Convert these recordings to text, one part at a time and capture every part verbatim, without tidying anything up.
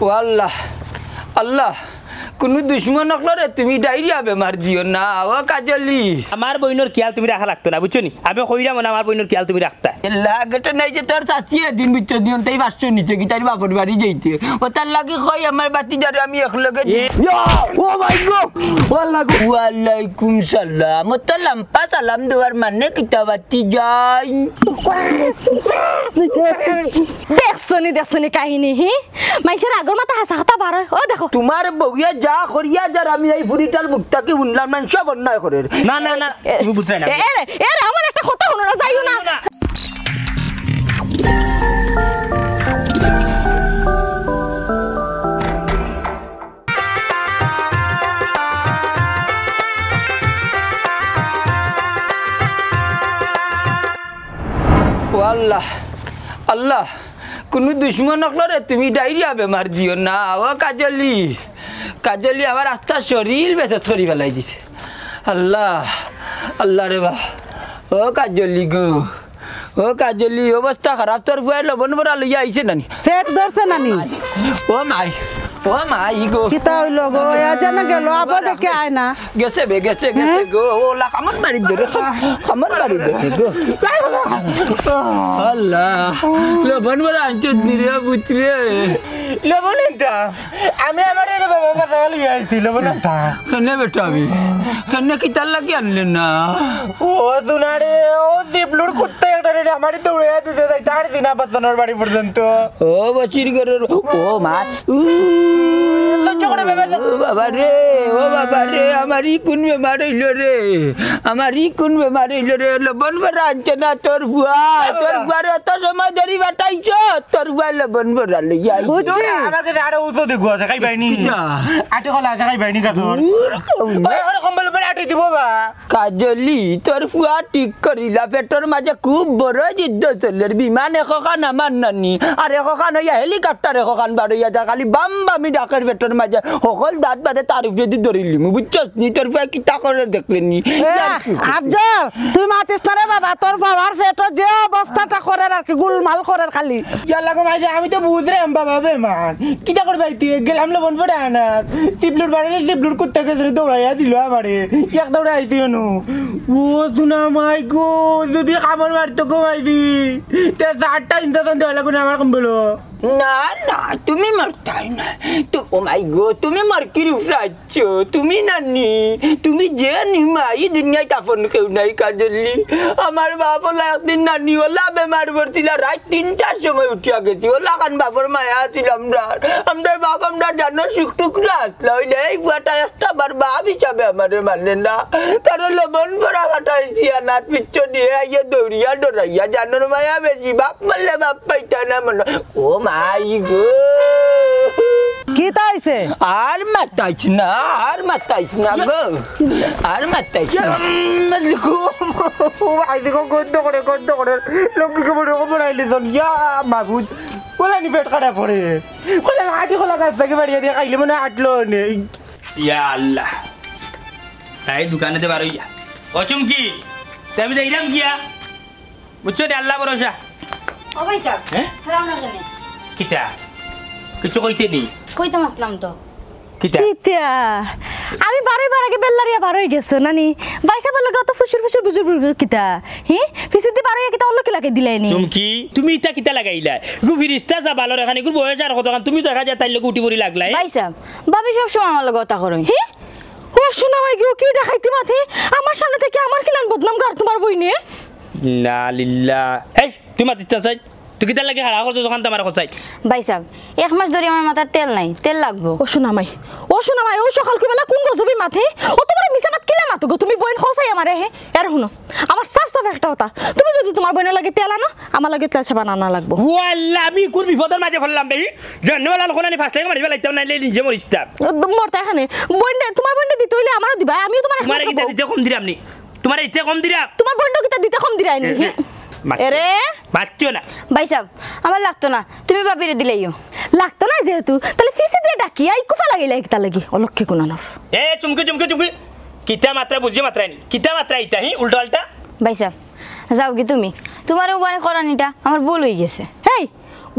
ও আল্লাহ, আল্লাহ, কুনু দুশমন অকলরে তুমি ডায়রিয়া বেমার দিও না, ও কাজলি। আমার বইনর খিয়াল তুমি রাখা লাগতো না, বুঝছো নি? আমি কইরাম না, আমার বইনর খিয়াল তুমি রাখতা। এলা, গেটো নাই যে তোর চাচি এদিন, বুঝছো নি, তাই পাঁচশো নিচে কি তার বাপর বাড়ি যাইতে। ও তার লাগি কই আমার বাতিজারে আমি একলগে দি-, এ- ইয়া, ও মাই গড, ও আল্লাহ গো। ওয়ালাইকুম সালাম। ও তো লাম্পা সালাম দেওয়ার মানে কিতা বাতিজাই? দেখছো নি, দেখছো নি কাহিনী, হি? মাইনষের আগর মাথা হাছা কথা বার অয়। ও দেখো। তোমার বউয়ে যা করিয়া যার আমি এই ফুরিটার মুখ থাকি হুনলাম না, সব অন্যায় করের। না, না, না, এ, তুমি বুঝরায় না। এ, এ রে, এ রে, আমার একটা কথা হুনো না, যাইও না। না, না। ও আল্লাহ, আল্লাহ, কুনু দুশমন অকলরে তুমি ডায়রিয়া বেমার দিও না, ও কাজলি। কাজলি আমার আস্তা শরীর বেচত করি ফালাই দিছে। আল্লাহ, আল্লাহ রে বা, ও কাজলি গো, ও কাজলি, অবস্থা খারাপ, তোর ফুয়ায় লবণ ভরা লইয়া আইছে নানি? পেট ধরছে নানি? ও মাই, ও মাই গো। কিতা অইলো গো? এ যেন গেল, আবার দেখে আয় না। গেছে বে, গেছে, গেছে হ্যাঁ? গো। ও লা কামড় মারি ধরে, কাম-, কামড় মারি ধরে গো। আল্লাহ, লবণ ভরা আনছত নি রে, পুতরে। লবণ আনতাম। আমি আমার এর বাবা কথা লইয়া আইছি, লবণ আনতাম। কেনে বেটা আমি? কেনে কিতার লাগি আনলে না? ও দুনারে, ও দিবলুর কুত্তা একটা রে, আমারে দৌড়াইয়া দিতে যাই, তার দিনা বাসনর বাড়ি পর্যন্ত। ও বসির ঘরের, ও মা। উ, সহ্য করে ভেবে দে। ও বাবা রে, ও বাবা রে, আমার ই কোন বেমার অইলো রে? আমার ই কোন বেমার অইলো রে? লবণ ভরা আনছে না তোর ফুয়া, তোর ফুয়ারে অত সময় ধরি বাটাইছ, তোর ফুয়া লবণ ভরা লইয়া আইছে। বুঝছি। আমার কাছে আরো উতো দেখো আছে, খাই পাইনি। কিতা? আটে কলা আছে, খাই পাইনি কাছে। ওই, ওই কম্বল উপরে আটে দিব বা। কাজলি, তোর ফুয়া ঠিক করিলা, পেটর মাঝে খুব বড় যুদ্ধ চলের। বিমান একখান আমার নানি, আর একখান অইয়া হেলিকপ্টার একখান বারইয়া যা, খালি বাম বামি ডাকের পেটর মাঝে, হকল দাঁত বাদে তার উপরেদি ধরিলিমু, বুঝছস নি? তোর ফুয়া কিতা করের দেখলে নি? এ, আফজল, তুই মাতিস না রে বাবা, তোর বাবার পেটর যে অবস্থাটা করের আর কি, গুলমাল করের খালি। ইয়াল্লা গো মাইজি, আমি তো বুঝরাম বাবা বেমার। কিতা করবে আইতে? গেলাম লবণ পড়ে আনাত। দিবলুর বাড়ি, দিবলুর কুত্তা গেছে রে, দৌড়াইয়া দিল আমারে। এক দৌড়ে আইতে অনু। ও সোনা মাই গো, যদি কামড় মারতো গো মাইজি। তে চারটা ইঞ্জেকশন দেওয়া লাগবে না আমার কম বলো। না, না, তুমি মরতাই না। তো, ও মাই গো, তুমি মরকির উপরে আছো, তুমি নানি, তুমি যে নিমা, ই দুনিয়াত আপন কেউ নাই কাজলি। আমার বাপ ওলা একদিন নানি ওলা বেমার পড়ছিলা, রাইত তিনটার সময় উঠিয়া গেছি, ওলা খান বাপর মায়া আছিল আমরার। আমরার বাপ আমরার জানো সুখ টুকরা আসলা, অইলে এই ফুয়াটা একটা বার বাপ হিসাবে আমারে মানে না। তারে লবণ ভরা ফাটাইছি, আনাত পিচ্ছ নিয়ে আইয়ে দৌড়িয়া ডরাইয়া, জানোর মায়া বেশি, বাপ মরলে বাপ পাইতা না মনে। ও মাই গো। কিতা অইছে? আর মাতাইস না, আর মাতাইস না গো, আর মাতাইস না। আইদি গো, গন্ধ করে, গন্ধ করে। লক্ষ্মী কে বড় খবর আইলে জন, ইয়া মাবুদ। বলে নি পেট কাটা পড়ে। বলে আটি কলা গাছ থাকি বাড়িয়া দিয়া খাইলে মনে হয় আটলো নেই। ইয়া আল্লাহ। তাই দোকানেতে বারইয়া। ও চুমকি, তে আমি যাইরাম গিয়া। বুঝছো নি, আল্লাহ ভরসা। ও ভাই সাহেব, হ্যাঁ? রাম রাখেনি। কিতা? কিছু কইতে নি? কইতাম আসলাম তো। কিতা? কিতা? আমি বারইবার আগে বেল্লারিয়া বারই গেছো, নানি? ভাই সাহেবর লগে অত ফুসুর ফুসুর বুজুর বুজুর কিতা? হি? পিছেদি বারইয়া কিতা অল্লো কি লাগাই দিলাইনি? চুমকি, তুমি ইতা কিতা লাগাইলা? গু ফিরিস্তা যা ভালো রেখানি, গুর বয়স আর কতখান? তুমি তো দেখা যায় তাইর লগে উঠি পড়ি লাগলাই। ভাই সাহেব, ভাবি সব সময় আমার লগে কথা করইন। হি? ও সোনা মাই গো, কি ডাকাইতি মাতে? আমার সামনে থাকি আমার কিলান বদনাম গার তোমার বইনে? না লিল্লা। এই, তুই মাতিস না চাই? তুই কিতার লাগি খাড়া করছো যখন তোমার কথাই? ভাই সাহেব, এক মাস ধরি আমার মাথার তেল নাই, তেল লাগবো। ও সোনা মাই, ও সোনা মাই, ও সকাল কুবেলা কোন গজবি মাতে? ও তোমার মিছা মাত কিলা মাতো গো? তুমি বইন খোসাই আমারে হে? এর হুনো, আমার সাফ সাফ একটা কথা, তুমি যদি তোমার বইনের লাগি তেল আনো, আমার লাগি তেল সাবান আনা লাগবো। ও আল্লাহ, আমি কোন বিপদের মাঝে পড়লাম বে? জন্মলাল কোনানি ফার্স্ট টাইম মারিবা লাগতাম না, নিজে মরিস্তাম। মরতা এখানে। বইনটা, তোমার বইনটা দিতে হইলে আমারও দিবা, আমিও তোমার তোমার কিতা দিতে কম দিলাম নি? তোমার ইতে কম দিলাম। তোমার বইনটা কিতা দিতে কম দিলাইনি? এ, এ, মাত-, এরে? মাতিও না। ভাই সাহেব, আমার লাগতো না, তুমি ভাবিরে দিলাইও। লাগতো না যেহেতু, তাহলে পিছে দিয়া ডাকি, আই কুফা লাগাইলা কিতা লাগি? অলক্ষী কোনানর। এ, চুমকি, চুমকি, চুমকি। কিতা মাতরা বুঝিয়া মাতরায়নি। কিতা মাতরা ইতা, হি? উল্টা পাল্টা। ভাই সাহেব, যাওগি তুমি। তোমার উবানে করানিটা আমার ভুল অই গেছে। হেই,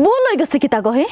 ভুল অইগেছে কিতা গো, হে?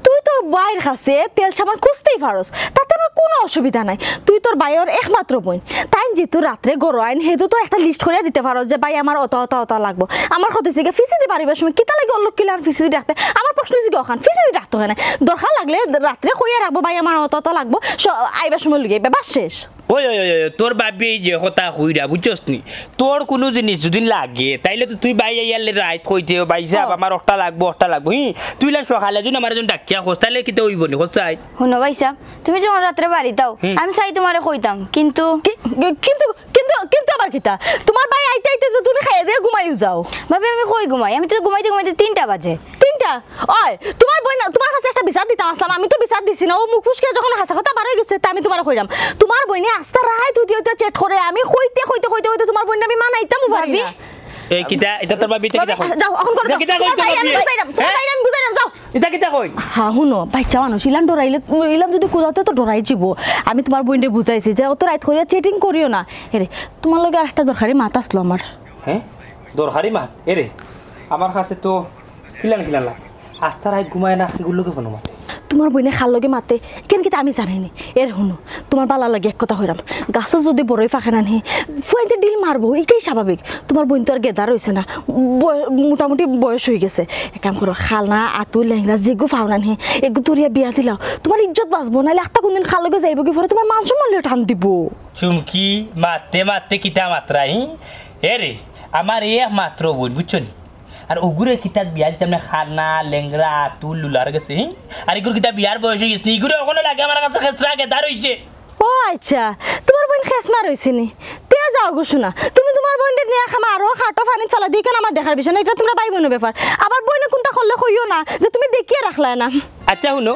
তুই তোর ভাইর কাছে তেল সাবান খুজতেই পারস, তাতে আমার কুনু অসুবিধা নাই। তুই তোর ভাইর একমাত্র বইন, তাইন যেহেতু রাত্রে ঘরো আইন, হেতু তোর একটা list করিয়া দিতে পারস যে, "ভাই, আমার অতা অতা অতা লাগবো।" আমার কথা অইছে গি, ফিছি দি পারিবার সময় কিতা লাগি অলক্ষীলান ফিছি দি ডাকতে? আমার প্রশ্ন অইছে গি, অখান ফিছি দি ডাকতো কেনে? দরকার লাগলে রাত্রে কইয়া রাখবো, "ভাই, আমার অতা অতা লাগবো, স-, আইবার সময় লইয়া আইবা।" বাস, শেষ। ওই, ওই, ওই, ওই, তোর ভাবি এই যে কথা কইরা, বুঝছস নি? তোর কুনু জিনিস যদি লাগে, তাইলে তো তুই ভাই আইয়ালে রাইত কইতে, "ও ভাই সাব, ও। আমার অটা লাগবো, অটা লাগবো।" হি, তুই লা সকালে যদি আমার একজন ডাকিয়া কস, তাইলে কিতা অইবো নি, কস চাই? হুনো ভাই সাব, তুমি যখন রাত্রে বাড়িত আও, হুম। আমি চাই তুমারে কইতাম, কিন্তু কি-, কিন্তু, কিন্তু, কিন্তু আবার কিতা? তুমার ভাই আইতে আইতে তো তুমি খাইয়া দিয়া ঘুমাইও যাও। ভাবি, আমি কই ঘুমাই? আমি তো ঘুমাইতে ঘুমাইতে তিনটা বাজে। তিনটা? ওই, তুমার বইন, তুমার কাছে একটা বিচার দিতাম আছলাম, আমি তো বিচার দিছি না। অউ মুখ ফুসকে যখন হাছা কথা বার অইগেছে, তে আমি তুমারে কইরাম। তুমার বইনে আস্তা রাইত উঠি উঠি chat করে, আমি কইতে, কইতে, কইতে, কইতে তুমার বইনরে আমি মানাইতামও পারি ভাবি? না। এই কিতা, ইতা তোর ভাবি, ইতা কিতা কই? যাও, অখন করো, দেখি, যাও। কিতা কই তুমার তোর ভাই আমি ভাবি? বুঝাইরাম, তুমার হ্যাঁ? ভাই আমি বুঝাইরাম, যাও। ইতা কিতা কই? হ্যাঁ, হুনো, বাইচ্চা মানুষ, ইলান ডরাইলে, ইলান যদি কুদাতে তো ডরাই যিবো। আমি তুমার বইনরে বুঝাইছি যে অত রাইত করিয়া chatting করিও না। এরে, তুমার লগে আরেকটা দরকারি মাত আছলো আমার। হ্যাঁ? দরকারি মাত? এরে, আমার কাছে তো কিলান কিলান লাগে। আস্তা রাইত ঘুমায় না, ইগুর লগে কুনু মাতে। তুমার বইনে কার লগে মাতে, কেনে কিতা আমি জানি নি। এরে হুনো, তুমার বালা লাগি এক কথা কইরাম, গাছে যদি বড়ই ফাকে না নি, ফুয়াইন্তে ডিল মারবো, ইটাই স্বাভাবিক। তুমার বইন তো আর গেদা রইছে না, বয়-, মোটামুটি বয়স অইগেছে। এক কাম করো, কালা, আতু, লেংড়া, যেগু ফাও না নি, এগু ধরিয়া বিয়া দিলাও, তুমার ইজ্জত বাঁচবো, নাইলে আখতা কুনদিন কার লগে যাইবো গি, পরে তুমার মান সম্মান লইয়া টান দিবো। চুমকি, মাততে মাততে কিতা মাতরায়, হি? এরে, আমার এই একমাত্র বইন, বুঝছো নি? আর অগুরে কিতা বিয়া দিতাম না, কালা, লেংড়া, আতু, লুলার গেছে, হি? আর ইগুর কিতা বিয়ার বয়স অইগেছে নি? ইগুরে অখনো লাগে আমার কাছে খেসরা গেদা রইছে। ও আইচ্ছা, তুমার বইন খেসমা রইছে নি? তে যাও গো সোনা, তুমি তুমার বইনরে নিয়া খামা আরো খাটো পানিত ফালাই দি, কেনে আমার দেখার বিষয় না, ইটা তুমরা ভাই বইনর ব্যাপার। আবার বইনে কুনতা করলে কইও না যে তুমি দেখিয়া রাখলায় না। আইচ্ছা হুনো,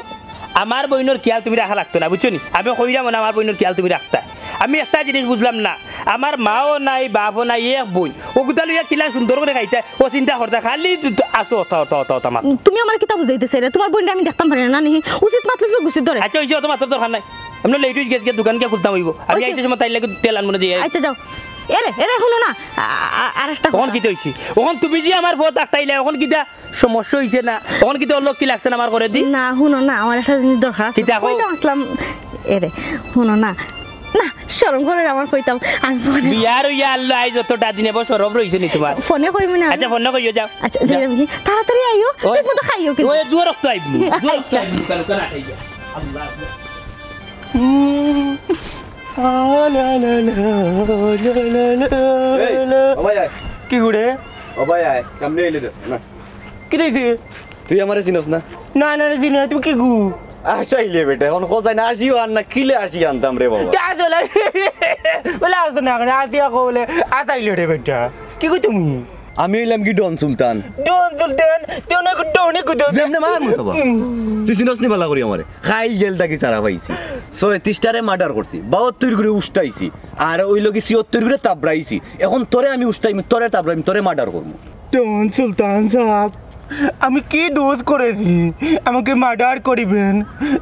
আমার বইনর খিয়াল তুমি রাখা লাগতো না, বুঝছো নি? আমি কইরাম না, আমার বইনর খিয়াল তুমি রাখতায়। আমি একটা জিনিস বুঝলাম না, আমার মাও নাই, বাপও নাই, এক বইন, অগুতা লইয়া কিলা সুন্দর করি খাইতায়, অউ চিন্তা করতায়, খালি আছো অতা, অতা, অতা, অতা মাত। তুমি আমারে কিতা বুঝাইতায় চাইরায়? তুমার বইনরে আমি দেখতাম পারি না, না নি? উচিত মাতলে তো উচিত ধরে। আইচ্ছা, অইছে, অত মাতর দরকার নাই। আমরা late অইগেছে গি, দোকান গিয়া খুলতাম অইবো। আমি অইছে। আইতে সময় তাইর লাগি তেল আনমু নে যে। আইচ্ছা, যাও। এরে, এরে, হুনো না। আ-, আ-, আ-, আরেকটা অখন কথা। কিতা অইছে? অখন তুমি যে আমার পথ আটকাইলায়, অখন কিতা সমস্যা অইছে না? অখন কিতা অলক্ষী লাগছে না আমার ঘরেদি? না, হুনো না, আমার একটা জিনিস দরকার আছে। কিতা কও? কইতাম আছলাম, এরে, হুনো না। না, শরম করে আমার কইতাম। আমি ফোনে বিয়ার অইয়া আল্লাহ আইজ অতটা দিনে বউ শরম রইছে নি তুমার? ফোনে কইমু না আমি। আইচ্ছা, ফোনে কইও, যাও। আইচ্ছা, যাও। যাইরাম গি। তাড়াতাড়ি আইও। ওই, তুই মতো খাইও কিন্তু। ওই, দুয়ার রক্ত আইবো। দুয়ার রক্ত আইচ্ছা। আইবো, কালকে না খাইয়া। আল্লাহ। এই, ও ভাই আয়। কি করে? ও ভাই আয়, সামনে এলে দে, না। কি দেখছি? তুই আমারে চিনস না? না, না, না, চিনি না, তুমি কি গু? আসাইলে বেটা, অখন খোঁজাই না, আসিও আর না, কিলে আসি আনতাম রে বাবা। তা আসলে, বলে আসতো না, এখন আসি আকো বলে, আসাইলে রে বেটা। কি গো তুমি? আমি অইলাম গি ডন সুলতান। ডন সুলতান? তুই অনেক ডনে কুদো। যেমনে মার মতো বা। তুই চিনস নি বালা করি আমারে? খাইল জেল থাকি ছাড়া পাইছি। ছয়ত্রিশটারে মার্ডার করছি, বাহাত্তর করে উষ্টাইছি, আর অইলো গি ছিয়াত্তর করে তাবড়াইছি। অখন তোরে আমি উষ্টাইমু, তোরে তাবড়াইমু, তোরে মার্ডার করমু। ডন সুলতান সাব, আমি কি দোষ করেছি? আমাকে মার্ডার করিবেন?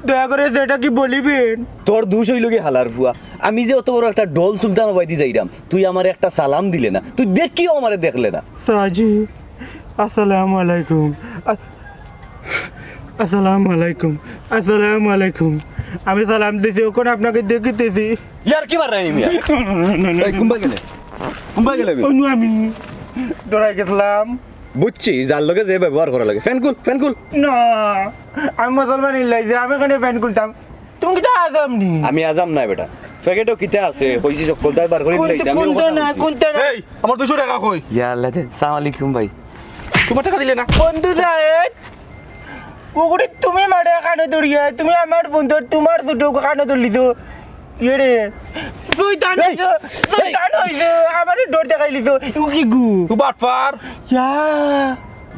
দয়া করে সেটা কি বলিবেন? তোর দোষ অইলো গি হালার ফুয়া, আমি যে অত বড় একটা ডন সুলতান অবায়দি যাইরাম, তুই আমারে একটা সালাম দিলে না, তুই দেখিও আমারে দেখলে না। সাজি, আসসালামু আলাইকুম। আ-, আসসালামু আলাইকুম। আসসালামু আলাইকুম। আমি সালাম দিছি, অখন আপনাকে দেখিতেছি। ইয়ার কি মাররায় নি মিয়া? এই, কুম্বা গেলে? কুম্বা গেলে বে? অনু আমি ডরাই গেছিলাম। বুঝছি, যার লগে যে ব্যবহার করা লাগে। ফ্যান খুল, ফ্যান খুল। না, আমি মুসলমান ইল্লাই যে আমি কেনে ফ্যান খুলতাম? তুমি কিতা আজাম নি? আমি আজাম নায় বেটা। প্যাকেটো কিতা আছে? কইছি সকলতায় বার করি কোনটা, দিলাইতে। আমি কোনটা ওখানে না, আছি। কোনটা না? এই, আমার দুইশো টেকা কই? ইয়া আল্লাহ রে, সালাম আলাইকুম ভাই। তুমার টেকা দিলে না? বন্ধু সাহেব, ওগুলি তুমি মারে কানো ধরিয়া, তুমি আমার বন্ধুর, তুমার ছোট কানো ধরলি তো। ইয়ে রে, শয়তান এই, হইছে, এই। শয়তান হইছে, আমারে ডর দেখাইলি তো। ও কি গু? ও বাটপার। ইয়া।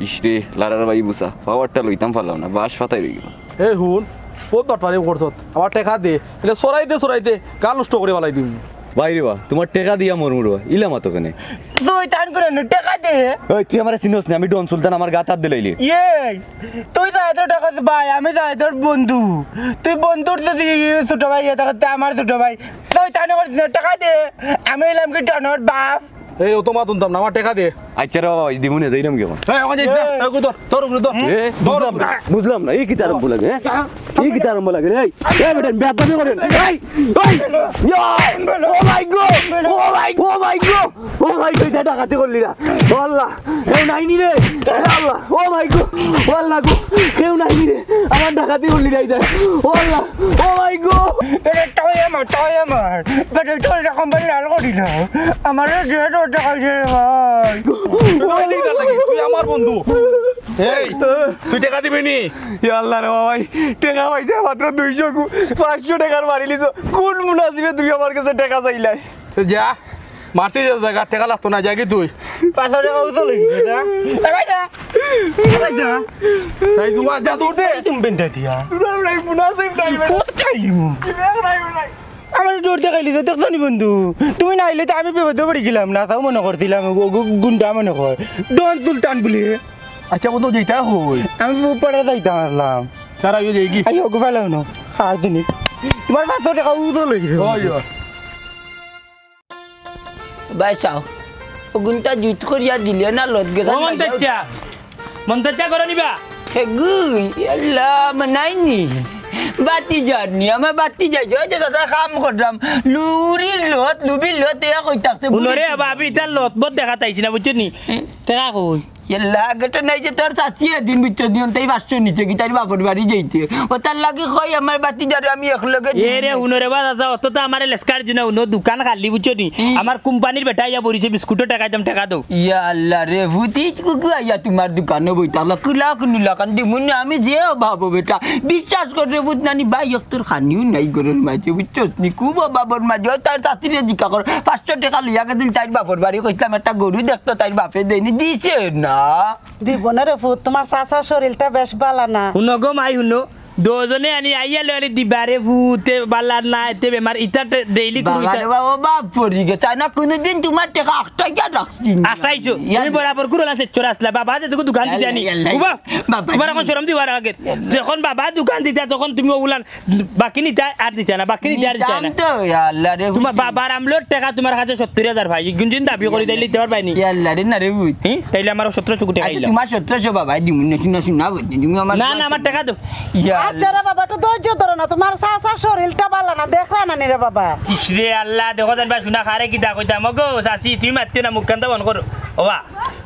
ইস রে, লারার ভাই বুসা, পাওয়ারটা লইতাম পারলাম না, বাঁশ ফাতাই রই গেল। এই হুন, বহুত বাটপারি করছত। আমার টেকা দে, এলে চড়াইতে চড়াইতে গাল নষ্ট করি ফালাই দিমু। ভাই রে বা, তুমার টেকা দিয়া মরমু রে বা, ইলা মাতো কেনে? শয়তান করে নু, টেকা দে। ওই, তুই আমারে চিনস না, আমি ডন সুলতান, আমার গাত আত দিলাইলে। এই, তুই জায়েদর টেকা দে ভাই, আমি জায়েদর বন্ধু। তুই বন্ধুর যদি ছোট ভাই ইয়া থাকে, তে আমার ছোট ভাই। শয়তান করে দিন, টেকা দে। আমি অইলাম কি ডনর বাপ? এই, অত মাত হুনতাম না, আমার টেকা দে। আচ্ছা রে বাবা, দিমু নে, যাইরাম কি অখন? এই, অখন যাইস না। এই, ওগুলো ধর, ধর, ওগুলো ধর। এ, ধর, বুঝলাম না, ওগুলো। বুঝলাম না, এই কিতা আরম্ভ লাগে, হ্যাঁ? এই কিতা আরম্ভ লাগে রে? এই, এই বেটা, বেয়াদবি করেন। এই, এই, ইয়া! Oh my God! Oh my, oh my God! Oh my God, ইটা ডাকাতি করলি না। ও আল্লাহ, কেউ নাইনি রে। এ আল্লাহ, oh my God! ও আল্লাহ গো, কেউ নাইনি রে। আমার ডাকাতি করলি না ইটা। ও আল্লাহ, oh my God! এটা টাই আমার, টাই আমার। বেটা, তুই এরকম ভাবে লাল করি না। আমারে যে তোর টাকা দিছে রে ভাই। তুই আমার বন্ধু। এই, তুই টেকা দিবি নি? ইয়া আল্লাহ রে বাবা, টেকা পাইতে মাত্র দুইশো, পাঁচশো টেকার বাড়ি লিছো। কোন মুনাসিবে তুই আমার কাছে টেকা চাইলাই? তো যা, মারছি যে জায়গা, টেকা লাগতো না, যা কি তুই? পাঁচশো টেকা উঠে লই, যা। এ ভাই, যা। এ ভাই, যা। এই, যা, দৌড় দে। তুমি বেঁধে দিয়া। তোরা ভাই মুনাসিব নাই, ভাই। কোথায়? আমার জোর দেখাইলি যে দেখছো নি বন্ধু, তুমি না আইলে তো আমি বিপদে পড়ি গেলাম, না তাও মনে করছিলাম, ও, ও, গুন্ডা মনে কর, ডন সুলতান বলি। আচ্ছা বন্ধু, যেটা হই। আমি উপরে যাইতাম আসলাম। সারা ইয়ে যাই কি? আই ওগো ফেলাও না, খাওয়ার দিনে। তোমার পাঁচশো টেকা উদল হয়ে গেছে। ওই, ওই। ভাই সাও, ও গুন্ডা জুত করিয়া দিলে না লত গেছে ও না মন্তাচ্চা, মন্তাচ্চা করো নিবা? হেগু, ইয়াল্লা, মানাইনি। বাতি যারনি, আমার বাতি যাই, ওই যে দাদা কাম করলাম। লুরি লত, লুবি লত, এ কই থাকছে, হুনো রে, বুড়ি বাবা, আমি ইতার লত বত দেখা তাইছি না, বুঝছো নি? হ্যাঁ। টেকা কই? ইয়াল্লা, আগে তো নাই যে তোর চাচি এদিন, বুঝছো নি, তাই পাঁচশো নিচে কি তাই বাপর বাড়ি যাইতে। ও তার লাগি কই আমার বাতি যারে আমি এক লগে এ রে, হুনো রে, বা দাদা, অত তো আমার লেস্কার জন্য হুনো, দোকান খালি, বুঝছো নি? হুম। আমার কোম্পানির বেটা ইয়া বরিছে, বিস্কুটও টেকা দাম, টেকা দাও। ইয়া আল্লাহ রে, ভূতি কুকু আইয়া তোমার দোকানো বই থাকলো, কুলা কুনুলা কান দিমুন আমি যে অভাবো বেটা। বিশ্বাস কর রে, বুঝ নানি ভাই, এক তোর খানিও নাই ঘরর মাঝে, বুঝছস নি? খুব অভাবর মাঝে, ও তার চাচিরে জিকা কর, পাঁচশো টেকা লইয়া গেছিল তাইর বাপর বাড়ি, কইছিলাম একটা গরু দেখতো, তাইর বাপে দেয়নি, দিছে না। দিব না রে ফুত, তোমার চাচার শরীরটা বেশ বালা না। হুনো গো মাই, হুনো, দুজনে আনি আইয়া লয়ালি দিবা রে ফুত, তে বালা না, এতে বেমার, ইতা ডে-, ডেইলি করু বাবা ইতা। রে বাবা, বাপ পড়ি গেছে, না কোনোদিন তোমার টেকা আটকাইয়া রাখছি না। আটকাইছো? ইয়ার তুমি বরাবর করো না, সেচ্ছর আসলা। বাবা, যে তোকে দোকান দিতে আনি। ইয়াল্লা, ইয়াল্লা। উবা, বাবা। তোমার এখন শরম দিবার আগে। ইয়াল্লা। যখন বাবা দোকান দিতা, তখন তুমি ওগুলান বাকি নিতা আর দিতা না, বাকি নিতা আর দিতা না। নিতাম তো, ইয়াল্লা রে, তোমার বুঝছি। বাবার আমলর টেকা তোমার কাছে সত্তর হাজার ভাই, গুঞ্জিন দাবি করি দিলে দিতে পারবাই নি। ইয়াল্লা রে, না রে, বুঝ। হুম? তাইলে আমার সতেরোশো কোটি আচ্ছা, খাইলাম। তোমার সতেরোশো বাবা, দিমু না, শুনা, শুনা, বুঝ। তুমি আমার না, না, আমার টেকা দাও। ইয়াল্লা। আচ্ছা রে বাবা, একটু ধৈর্য ধরো না, তোমার চাচার শরীরটা বালা না, দেখরা না নি রে বাবা। ইস রে আল্লাহ, দেখো জান ভাই, শুনা খারে কিতা কইতাম, ওগো, চাচি, তুমি মাতিও না, মুখখান তো বন্ধ করো। ওবা,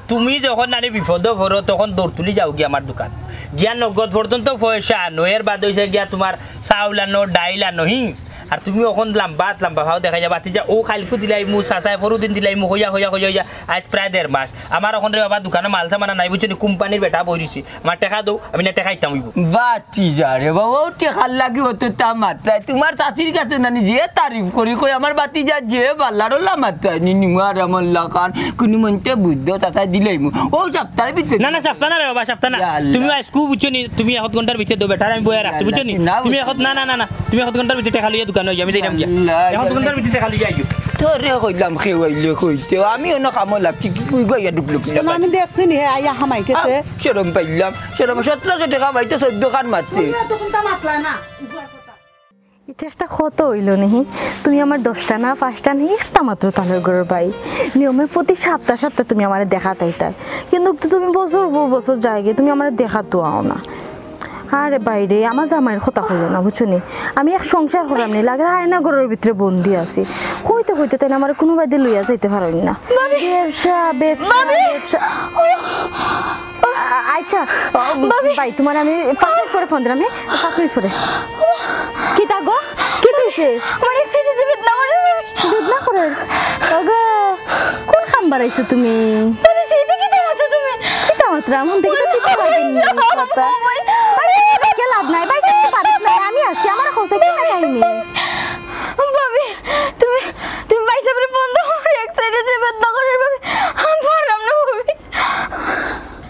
তুমি যখন নানি বিপদো পড়ো, তখন দৌড় তুলি যাও গিয়া আমার দোকান। গিয়া নগদ পর্যন্ত পয়সা আনো, এর বাদ অইছে গিয়া তোমার চাউল আনো, ডাইল আনো, হি? আর তুমি অখন লাম্বা আত লাম্বা পাও দেখাইয়া বাতি যা, ও কাইলকু দিলাইমু, চাচায় পরুদিন দিলাইমু, কইয়া, কইয়া, কইয়া, কইয়া, আইজ প্রায় দেড় মাস। আমার অখন রে বাবা দোকানো মাল সামান নাই, বুঝছো নি? কোম্পানির বেটা বই রইছে। আমার টেকা দেও, আমি না টেকা দিতাম অইবো। বাতি যা রে বাবা, ও টেকার লাগি অততা মাতরায়। তোমার চাচির কাছে নানি যে তারিফ করি কই, আমার বাতি যা যে বালারও লা মাতরায় নি, নিমার আমার লাখান, কুনু মন্তে বুঝ দেও, চাচায় দিলাইমু। ও সপ্তাহের ভিতরে। না, না, সপ্তাহ না রে বাবা, সপ্তাহ না। ইয়া আল্লাহ। তুমি আইজকু বুঝছো নি, তুমি এক ঘন্টার ভিতরে দেও বেটারে, আমি বইয়া রাখছি, বুঝছো নি? না, তুমি এক, না, না, না, না, তুমি এক ঘন্টার ভিতরে টেকা লইয়া দোকানো আইও, আমি যাইরাম গিয়া। আল্লাহ, এক ঘন্টার ভিতরে টেকা লইয়া আইও। তোরে কইলাম কেউ আইলে কইতে, আমি অনো কামো লাগছি, কি কই গো ইয়া ডুকলো কি না, আমি দেখছি নি, হে আইয়া হামাই গেছে। আহ, শরম পাইলাম, শরম, সতেরোশো টেকা পাইতে চোদ্দ খান মারছে। তুমি এতক্ষণ তা মাতলা না। ইটা একটা কথা অইলো নি? তুমি আমার দশটা না, পাঁচটা না, একটা মাত্র তালর ঘরর ভাই। নিয়মে প্রতি সপ্তাহ সপ্তাহ তুমি আমারে দেখাত আইতায়। কিন্তু তো তুমি বছর পর বছর যায়গি, তুমি আমারে দেখাত আও না। আরে ভাইরে, আমার জামাইর কথা কইও না, বুঝছো নি? আমি এক সংসার করাম নি, লাগে আয়না ঘরর ভিতরে বন্দি আছি। কইতে কইতে তাইন আমারে কুনু বায়দি লইয়া যাইতে পারইন না। ভাবি! ব্যবসা, ব্যবসা, ভাবি! ব্যবসা। ও! আ-, আচ্ছা, ও, ভাবি! ভাই, তোমার আমি পাঁচ মিনিট পরে ফোন দিলাম, হ্যাঁ? পাঁচ মিনিট পরে। কিতা গো? কিতা অইছে? আমার এক সাইডে যে বেদনা করে, ভাবি। বেদনা করে? ওগো, কোন কাম বাড়াইছো তুমি? ভাবি, সেইটা কিতা মাতছো তুমি? কিতা মাতরাম? মন থেকে তো কিতা লাগেনি, কথা। ভাই। আরে, দেখে লাভ নাই, ভাই, সত্যি পারিস না, আমি আছি, আমার খোঁজে কিতা কাহিনী? ভাবি, তুমি, তুমি ভাই সাহেবরে ফোন দাও, আমার এক সাইডে যে বেদনা করে, ভাবি, আমি পারলাম না, ভাবি।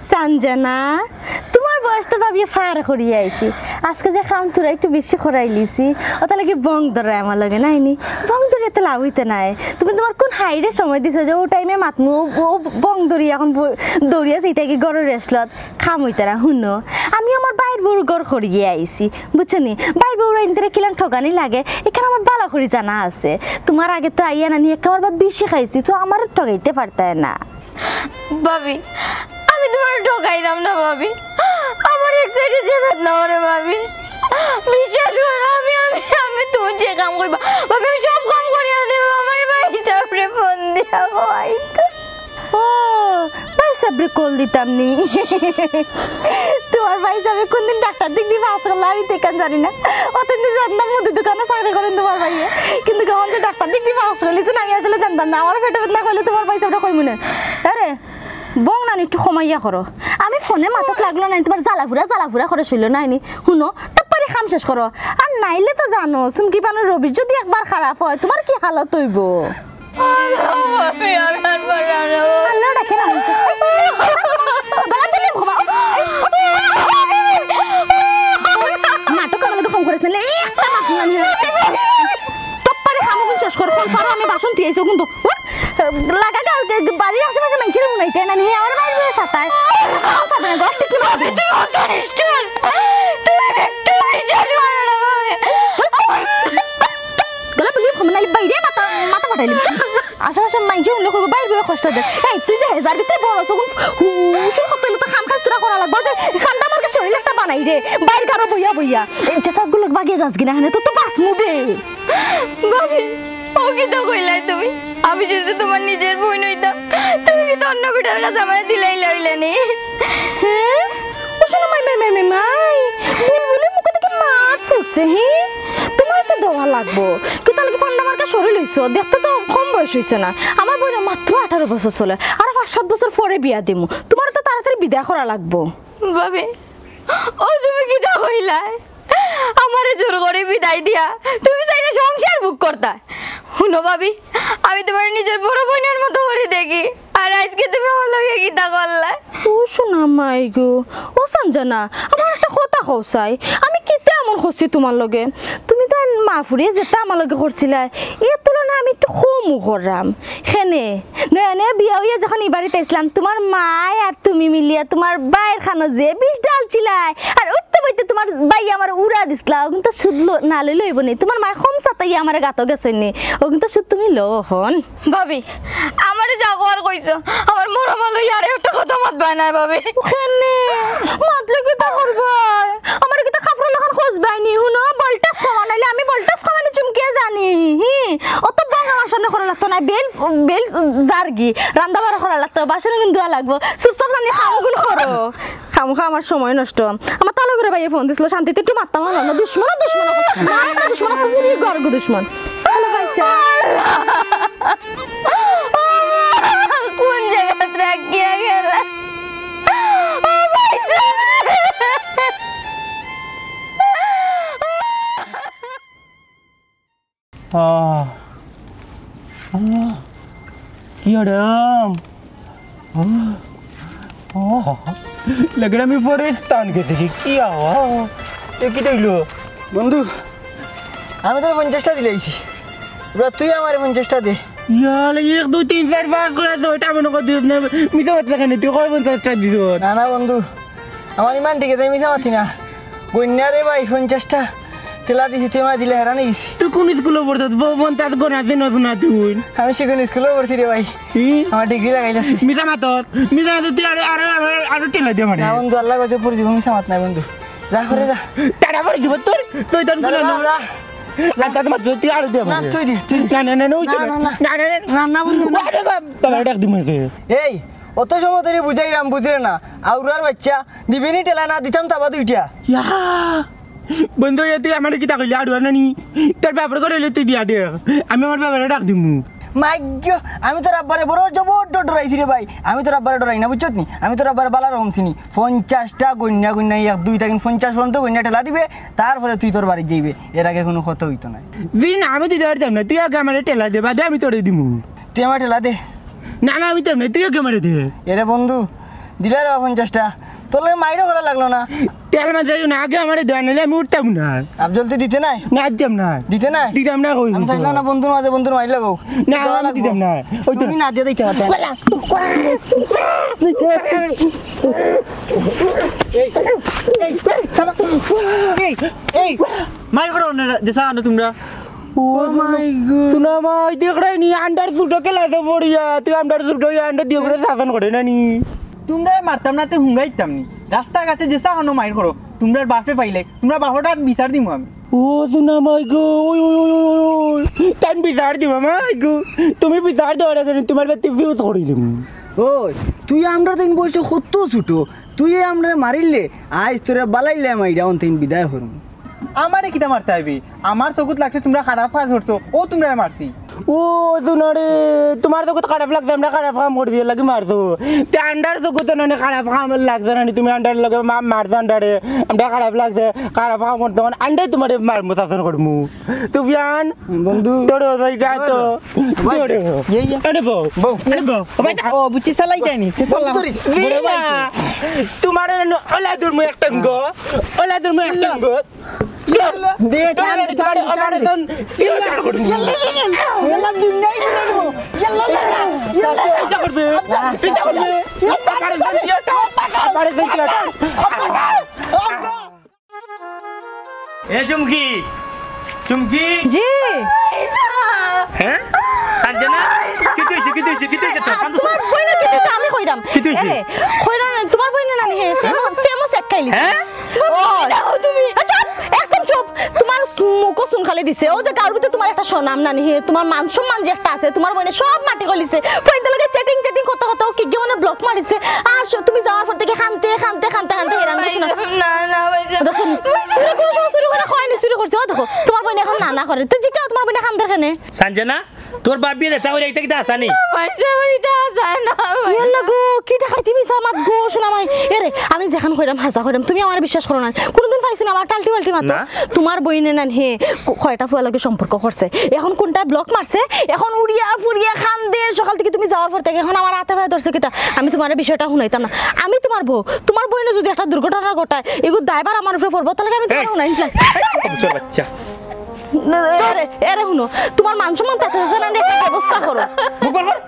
সানজানা, তোমার বয়স তো ভাবিয়ে ফার করিয়া আইছি। আজকে যে কাম তোরা একটু বেশি করাইলিছি, ওটা লাগে বং ধরায় আমার লগে নাইনি। বং ধরে তো লাভ অইতে নাই। তুমি তোমার কোন হাইরে সময় দিছো যে ও টাইমে মাতমু, ও, ও বং ধরি এখন ব-, দৌড়িয়া যাইতা কি ঘরর রেস্টলত? কাম অইতা না, হুনো। আমি আমার বাইর বউর ঘর করিয়া আইছি, বুঝছো নি? বাইর বউর ইন্তরে কিলান ঠগানি লাগে, এখান আমার বালা করি জানা আছে। তোমার আগে তো আইয়া নানি এক খাবার ভাত বেশি খাইছি, তো আমারে ঠগাইতে পারতায় না। ভাবি, আমি তুমারে ঠকাইরাম না ভাবি। আমার এক সাইডে যে বেদনা করে ভাবি, বিশ্বাস করো, আমি আমি আমি তুমি যে কাম কইবা ভাবি, আমি সব কাম করিয়া দেব। আমার ভাইসাবরে ফোন দিয়া কইতো। ও, ভাইসাবরে কল দিতাম নি। তুমার ভাইসাবে কুনদিন ডাক্তার ডিগ্রি পাস করলা আমি তো ইখান জানি না। অতদিন জানতাম মুদি দোকানো চাকরি করইন তুমার ভাইয়ে, কিন্তু অখন যে ডাক্তার ডিগ্রি পাস করলিছইন আমি আসলে জানতাম না। আমার পেটো বেদনা কইলে তুমার ভাইসাবরে কইমু না। আরে, বং নানি একটু কমাইয়া করো। আমি ফোনে মাতাত লাগলো নানি, তুমার জ্বালাফুরা জ্বালাফুরা করে শইল নানি। হুনো, তারপরে কাম শেষ করো। আর নাইলে তো জানো, চুমকি বানু রবির যদি একবার খারাপ অয়, তুমার কি হালত অইবো? আল্লাহ, আমি আর পারলাম না। আল্লাহ ডাকে না। গলা দিলে ঘুমাও। নাটক আমার লগে ফোন করিস না, লে, একটা মাত না নিয়ে। তপ্পারে খামো কোন শেষ কর, ফোন করো, আমি বাসন ধুইয়া আইছি, কিন্তু উঠ, লাগা গা, বাড়ির আশেপাশে মানষের মনে হইতে না, নিয়ে আমার বাইরে সাতায়। সাতায় না, দশ টিকি মারবে। তুমি অত নিষ্ঠুর, তুমি একটু বিশ্বাস করো না আমারে। গলা বলি, ঘুম নাইলে বাইরে মাথা, মাথা ফাটাইলি। আশেপাশে মাইকে উল্লেখ করবো, বাইরে বইয়া কষ্ট দে। এই, তুই যে হেজার ভিতরে বড়, তখন হুশুর কত হইলে তো কাম কাজ তোরা করা লাগবো। যে কান্দা মার্কা শরীর একটা বানাই রে, বাইর কারো বইয়া বইয়া। এই যে সবগুলো বাগিয়ে যাস কিনা, এখানে তো, তো বাস মুবে। ভাবি, ও কিতা কইলাই তুমি? আমি যদি তুমার নিজের বইন অইতাম, তুমি কিতা অন্য বেটার কাছে আমারে দিলাইলা অইলে নি? হ্যাঁ? ও শোনো, মাই, মাই, মাই, মাই, মাই। বুলবুলির মুখো থাকি মাত ফুটছে, হি? তুমার তো দেওয়া লাগবো। কিতা লাগি পান্ডা মার্কা শরীর অইছো? দেখতে তো কম বয়স অইছে না। আমার বইনর মাত্র আঠারো বছর চলে। আরো পাঁচ সাত বছর পরে বিয়া দিমু। তুমার তো তাড়াতাড়ি বিদায় করা লাগবো। ভাবি, ও তুমি কিতা কইলায়? আমারে জোর করি বিদায় দিয়া তুমি চাইলে সংসার ভোগ করতায়। হুনো ভাবি, আমি তুমারে নিজের বড় বইনর মতো করি দেখি, আর আইজকে তুমি আমার লগে কিতা করলায়? ও সোনা মাই গো, ও সঞ্জনা, আমার একটা কথা কও চাই, আমি কিতা এমন করছি তুমার লগে? তুমি তাইন মা ফুড়িয়ে যেতা আমার লগে করছিলায়, এর তুলনায় আমি একটু কমও কররাম। কেনে, নয়া নয়া বিয়া অইয়া যখন ই বাড়িত আইছলাম, তুমার মায় আর তুমি মিলিয়া তুমার বাইর খানো যে বিষ ঢালছিলায়, আর উঠতে বইতে তুমার বাইয়ে আমারে উড়া দিছলা, অগুনতা সুদ ল-, না লইলে অইবো নি। তুমার মায় কম সাতাইয়া আমারে গাতো গেছইন নি, অগুনতা সুদ তুমি লও অখন। ভাবি, আমারে যা কওয়ার কইছো, আমার মরা মা লইয়া আর একটা কথা মাতবায় নায় ভাবি। কেনে? মাতলে কিতা করবায়? আমারে কিতা কাফরর লাখান খোঁজবায় নি? হুনো, বলটাস খাওয়া নাইলে আমি বলটাস খাওয়ানি চুমকিয়ে জানি। হি, অত বং আমার সামনে করা লাগতো নায়। বেল, বেল জারগি, রান্দা বাড়া করা লাগতো, বাসন গুন ধোয়া লাগবো। চুপচাপ জানি কাম গুন করো। খামোখা আমার সময় নষ্ট। আমার তালু ঘরর বাইয়ে ফোন দিছিল, শান্তিতে একটু মাততাম পারলাম না। দুশমন, দুশমন, দুশমন, দুশমন। হ্যালো, ভাইসা। কোন জাগাত রাখিয়া গেলা? ও ভাইসা। আহ, আহ, কি আরাম। আহ, আহ, লাগরা আমি ফরেস্তান কে দেখি, কি আওয়া? এ কি হইলো? বন্ধু, আমি তোরে পঞ্চাশটা দিলাইছি। এবার তুই আমারে পঞ্চাশটা দে। ইয়ালে, এক, দুই, তিন, চাইর, পাঁচ কইয়া তো, ইটা মনো কর দিস না। মিছা মাত লাখান নি, তুই কয় পঞ্চাশটা দিছস? না, না বন্ধু, আমার ইমান ঠিক আছে, আমি মিছা মাতি না। গইন্যা রে ভাই, পঞ্চাশটা টেলা দিছি, তুই আমারে দিলে হেরান অইছি। তুই কোন স্কুলো পড়ছস? ব-, পঞ্চাশ গনা চিনস না তুই। আমি সেখান স্কুলো পড়ছি রে ভাই। ই? আমার ডিগ্রি লাগাইল আছে। মিছা মাতর, মিছা মাতর, তুই আরো, আরো, আরো, আরো টেলা দে আমারে। না বন্ধু, আল্লাহ গজব পড়ি দিব, মিছা মাত নাই বন্ধু। যা করে যা। টাটা পড়ি দিব তোর, তুই তোর যা রে, গুলো যা, না। যা। আর তাতে মাত্র তুই আরো দে না, আমারে। তুই দে, তুই দে। না, না, না, না, ওই না, তো না, না। না, না, না। না, না, বন্ধু, না। আরে বাপ, বাবা, ডাক দিমু একে। এই, অত সময় ধরি বুঝাইরাম, বুঝরে না। আউরার বাইচ্চা, দিবে নি টেলা, না দিতাম তাবা দুইটা। ইয়া। বন্ধু, এ তুই আমারে কিতা কইলি, আড়ুয়া নানি? তোর বাপর ঘরে অইলে তুই দিয়া দে। আমি আমার বাবারে ডাক দিমু। মাইগ্য, আমি তোর আব্বারে বড় জবর ডর ডরাইছি রে ভাই। আমি তোর আব্বারে ডরাই না, বুঝছত নি? আমি তোর আব্বারে বালা রকম চিনি। পঞ্চাশটা গইন্যা গইন্যা এক দুই থাকি পঞ্চাশ পর্যন্ত গইন্যা টেলা দিবে, তারপরে তুই তোর বাড়িত যাইবে। এর আগে কুনু কথা অইতো নায়। জি না, আমি দিতে পারতাম না। তুই আগে আমারে টেলা দে, বাদে আমি তোরে দিমু। তুই আমারে টেলা দে। না, না, আমি দিতাম না। তুই আগে আমারে দে। এরে বন্ধু, দিলে রে পঞ্চাশটা। তোর লগে মাইরও করা লাগলো না। তেল মাঝে যাইও না, আগে আমারে দে, নাইলে আমি উঠতাম না। আফজল, তুই দিতে নায়? না, দিতাম না। দিতে নায়? দিতাম না, কই আমি চাইলাম না বন্ধুর মাঝে বন্ধুর মাইর লাগুক। না, দেওয়া আমি লাগবো। দিতাম না। ওই তো তুমি না দিয়া দিতে পারতে। এই, এই, এই, এই, এই, মাইর করো না, যে চা আনো তোমরা। ও মাই গো। সোনা মাই, দেখরায় নি, আন্ডার ছোট ক্লাসো পড়িয়া, তুই আন্ডার ছোট অইয়া আন্ডার দিয়া করে শাসন করে না নি? তুমরারে মারতাম না, তে হুঙ্গাইতাম নি। রাস্তাঘাটে যেছা অনো মাইর করো, তুমরার বাপে পাইলে, তুমরার বাপটার বিচার দিমু আমি। ও সোনা মাই গো, ওই, ওই, ওই, ওই, ওই, ওই। তাইন বিচার দিবা মাই গো। তুমি বিচার দেওয়ার আগে তুমার বাড়িত ফিউজ করি দিমু। ওই, তুই আমরার তাইন বয়সে কত ছোট, তুই আমরারে মারিলে, আইজ তোরে বালাইলে আমি ইটা অন্তিম বিদায় করমু। আমারে কিতা মারতা অইবে? আমার চকুত লাগছে তুমরা খারাপ কাজ করছো, অউ তুমরারে মারছি। ও সোনা রে, তুমার চকুত খারাপ লাগছে, আমরা খারাপ কাম করছি, এরলাগি মারছো। তে আন্ডার চকুত তো নানি খারাপ কাম লাগছে নানি, তুমি আন্ডার লগে মা-, মারছো আন্ডারে, আমরা খারাপ লাগছে, খারাপ কাম করছো, অখন আন্ডায় তুমারে মারমু, শাসন করমু। সুফিয়ান, বন্ধু। তোরে ওই যা তো। ভাই। তোরে। ইয়ে, ইয়ে। আরে বউ। বউ। আরে বউ। ও ভাই, ও, বুঝছি, চালাই যায়নি। তে চালা। বন্ধু ধরিস। বুড়ো ভাই। তুমারে ওলা ধরমু একটা গো। ওলা ধরমু একটা গো। দে, দে, টান, দে, টান, দে, টান, টান। ইয়াল্লা, ইয়াল্লা, ইয়াল্লা, ইয়াল্লা, ইয়াল্লা, ইয়াল্লা, ইয়াল্লা, ইয়াল্লা। ইটা করবে। ইটা করবে। এ চুমকি, চুমকি। জি। হ্যাঁ? সানজানা? কিতা অইছে, কিতা অইছে, কিতা অইছে তোর? কান্দো। তুমার বইনে কিতা অইছে আমি কইরাম। কিতা অইছে? এরে, কইরাম না, তুমার বইনে নানি হে, ফেমো-, ফেমোস এক খাইলিছে। হ্যাঁ? ও। তুমি যাও তুমি। এ, চুপ, একদম চুপ। তুমার মুখো চুন খালি দিছে। অউ যে গাউর ভিতরে তুমার একটা সুনাম নানি হে, তুমার মান সম্মান যে একটা আছে, তুমার বইনে সব মাটি কলিছে। ফ্রেন্ডর লগে chatting chatting করতে করতে অউ কিগে মানে block মারিছে। আর স-, তুমি যাওয়ার পর থাকি কানতে, কানতে, কানতে, কানতে হেরান গেছো না। না, না, ভাইজান। দেখো, চুরি কুনু সময় চুরি করে অয়নি, চুরি করছে। ও দেখো, তুমার বইনে অখন না না করে। তুই জিকাও তুমার বইনে কান্দের কেনে? সানজানা, তোর বাপ বিয়ে দিতা কইরা ইটা কিতা হাছা নি? না, ভাইজান, ইটা হাছা না, ভাইজান। ইয়াল্লা গো, কি ডাকাইতি মিছা মাত গো, সোনা মাই। এরে, আমি যেখান কইরাম হাছা কইরাম, তুমি আমারে বিশ্বাস করো না। কুনুদিন পাইছি না আমার টাল্টি বাল্টি মাতো। না। তুমার বইনে নান হে ক-, কয়টা ফুয়ার লগে সম্পর্ক করছে। অখন কুনটায় block মারছে, অখন উড়িয়া ফুড়িয়া কান্দের সকাল থাকি তুমি যাওয়ার পর থাকি। অখন আমার আতে পায়ে ধরছে কিতা? আমি তুমারে বিষয়টা হুনাইতাম না। আমি তুমার বউ, তুমার বইনে যুদি একটা দুর্ঘটনা ঘটায়, ইগু দায়ভার আমার উপরে পড়বো, তাইলে আমি তুমারে এই! হুনাইতাম। এই, কবুতর বাচ্চা। এরে, এরে হুনো, তুমার মান সম্মান থাকতে থাকতে না একটা ব্যবস্থা করো। মুখ বন্ধ কর,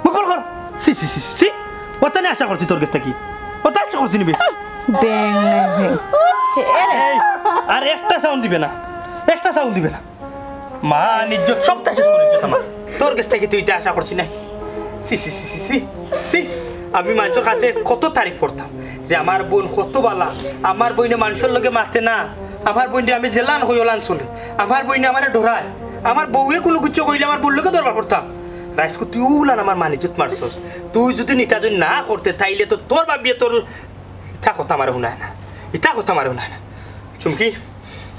মুখ বন্ধ কর। ছি, ছি, ছি, ছি, ছি। অতা নি আশা করছি তোর গেছ থাকি। অতা আশা করছি নি বে। ব্যাং, ব্যাং, ব্যাং। এরে। এই, আর একটা sound দিবে না, একটা sound দিবে না। মান ইজ্জত সবতা শেষ করি দিছস আমার। তোর গেছ থাকি তো ইটা আশা করছি নায়। ছি, ছি, ছি, ছি, ছি, ছি। আমি মানষর কাছে কত তারিফ করতাম যে আমার বইন কত বালা, আমার বইনে মানষর লগে মাতে না, আমার বইনরে আমি যেলান কই অলান চলে, আমার বইনে আমারে ডরায়, আমার বউয়ে কুনু কিচ্ছু কইলে আমার বউর লগে দরবার করতাম। রাইজকু তুই অউলান আমার মান ইজ্জত মারছস। তুই যুদি ইতা যুদি না করতে, তাইলে তো তোর বাপ বিয়ে তোর ইতা কথা আমারে হুনায় না, ইতা কথা আমারে হুনায় না। চুমকি,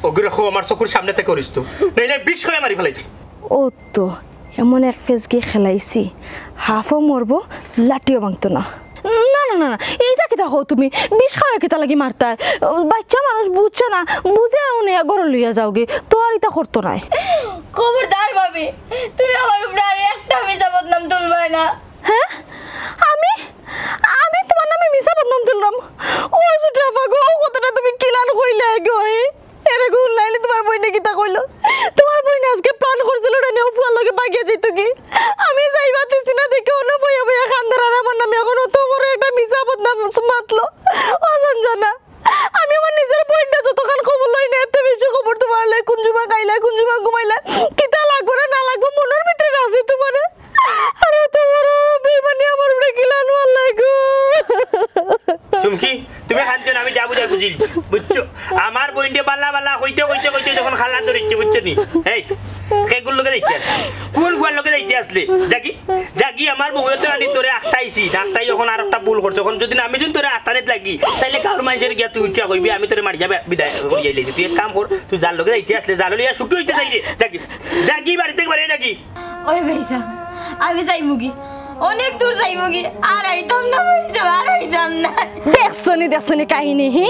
অগুরে কও আমার চকুর সামনে থাকি অরিস তো, নাইলে বিষ খাওয়াইয়া মারি ফালাই দিমু। ও তো, এমন এক ফেজগি খেলাইছি, হাফও মরবো, লাঠিও ভাঙতো না। না, না, না, না, ইটা কিতা কও তুমি? বিষ খাওয়াইয়া কিতার লাগি মারতায়? বাইচ্চা মানুষ বুঝছে না, বুঝে উনি ঘরো লইয়া যাওগি, তো আর ইতা করতো নায়। খবরদার ভাবি, তুমি আমার উপরে আর একটা মিছা বদনাম তুলবায় না। হ্যাঁ? আমি? আমি তুমার নামে মিছা বদনাম তুলরাম? ও ছোট আপা গো, অউ কথাটা তুমি কিলান কইলায় গো? এরে গো, হুনলায় নি তুমার বইনে কিতা কইলো? তুমার বইনে আজকে plan করছিল না নি অউ ফুয়ার লগে ভাগিয়া যাইতোগি? আমি যাইবার দিছি না দেখি অনো বইয়া বইয়া কান্দের আর আমার নামে অখন অত বড় একটা মিছা বদনাম মাতলো। ও সানজানা, আমি আমার নিজর বইনটা যতখান খবর লই না, এত বেশি খবর তুমার লই, কুন জুমা খাইলা, কুন জুমা ঘুমাইলা, কিতা লাগবো না না লাগবো, মনর ভিতরে রাখছি তুমারে। আরে, অত বড় বেইমানি আমার উপরে কিলান মারলায় গো। চুমকি, তুমি কান্দিও না, আমি যা বুঝার বুঝিলিছি, বুঝছো? আমার বইনরে বালা বালা কইতে কইতে কইতে যখন খাল্লা ধরিছে, বুঝছো নি? এই, কেগুর লগে যাইতে আসলে? কুন ফুয়ার লগে যাইতে আসলে? যাগি, যাগি, আমার বউয়ে তো আনি তোরে আটকাইছি, আটকাই অখন আরোকটা ভুল করছে। অখন যুদি না আমি যুদি তোরে আটকানিত লাগি, তাইলে গাউর মানষে গিয়া তুই উঠিয়া কইবি, আমি তোরে মারিয়া বে-, বিদায় করিয়া লইছি। তুই এক কাম কর, তুই যার লগে যাইতে আসলে, যারে লইয়া সুখী অইতে চাইরে, যাগি, যাগি, বাড়ি থাকি বারইয়া যাগি। ওই ভাইসাব, আমি যাইমুগি, অনেক দূর যাইমুগি, আর আইতাম না ভাইসাব, আর আইতাম না। দেখছো নি, দেখছো নি কাহিনী, হি?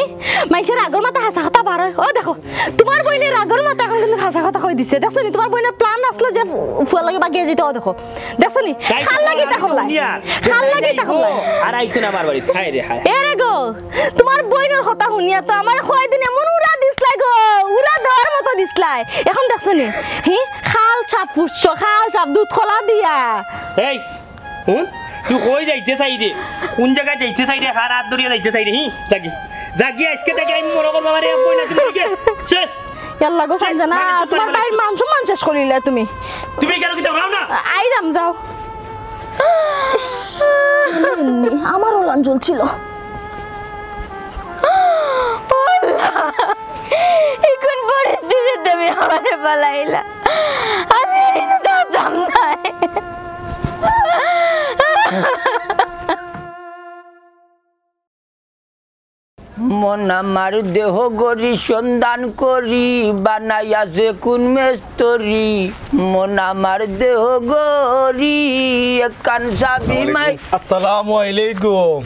মাইনষে রাগর মাথাত হাছা কথা বার অয়। ও দেখো, তুমার বইনে রাগর মাথাত অখন কিন্তু হাছা কথা কই দিছে। দেখছো নি, তুমার বইনর plan আছলো যে ফুয়ার লগে ভাগিয়া যাইতো, ও দেখো। দেখছো নি? কার লাগি ইতা করলায়? কার লাগি ইতা করলায়? আর আইতো না আমার বাড়িত। হায় রে হায়। এরে গো, তুমার বইনর কথা হুনিয়া তো আমারে কয়দিন এমন উড়া দিছলায় গো, উড়া দেওয়ার মতো দিছলায়। অখন দেখছো নি? হি? খাল সাপ পুষছো, খাল সাপ দুধ কলা দিয়া। এই, হুন, তুই কই যাইতে চাইরে? কুন জাগাত যাইতে চাইরে? কার আত ধরিয়া যাইতে চাইরে? হি? যাগি। যাগি, আইজকে থাকি আমি মনো করমু আমারে এক বইন আছে বুলিকে। শেষ। ইয়াল্লা গো সঞ্জনা, তোমার ভাইর মান সম্মান শেষ করিলে তুমি। তুমি কেন কিতা রাও না? আইরাম যাও। ইস, আমার ওলান জ্বলছিল। আল্লাহ, এই কোন পরিস্থিতিত তুমি আমারে ফালাইলা? আমি আর ইনো থাকতাম নায়। মন আমার দেহ গড়ি সন্ধান করি, বানাইয়া যে কোন মেস্তরি। মন আমার দেহ গড়ি, একখান চাবি মাই। আসসালামু আলাইকুম।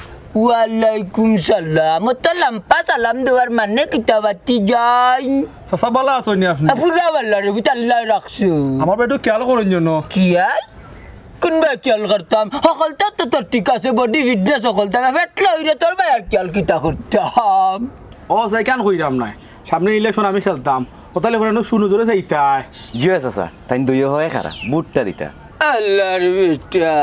ওয়ালাইকুম সালাম। অত লাম্বা সালাম দেওয়ার মানে কিতা বাতি যাই? চাচা, ভালা আছইন নি আপনি? আ, পুরা ভালা রে, বুঝ আল্লায় রাখছে। আমার বেটা খেয়াল করইন যেন। খেয়াল? কোন বায় খেয়াল করতাম? হকলতা তো তোর ঠিক আছে, body fitness হকলতা। পেট লইরে তোর বায় আর খেয়াল কিতা করতাম? ও, চাচা, ইখান কইরাম নায়। সামনে election আমি খেলতাম। ও তাইলে করে সুনজরে চাইতায়। জি অয় চাচা, তাইন দুইও হয় খারা, ভোটটা দিতা। আল্লার বেটা,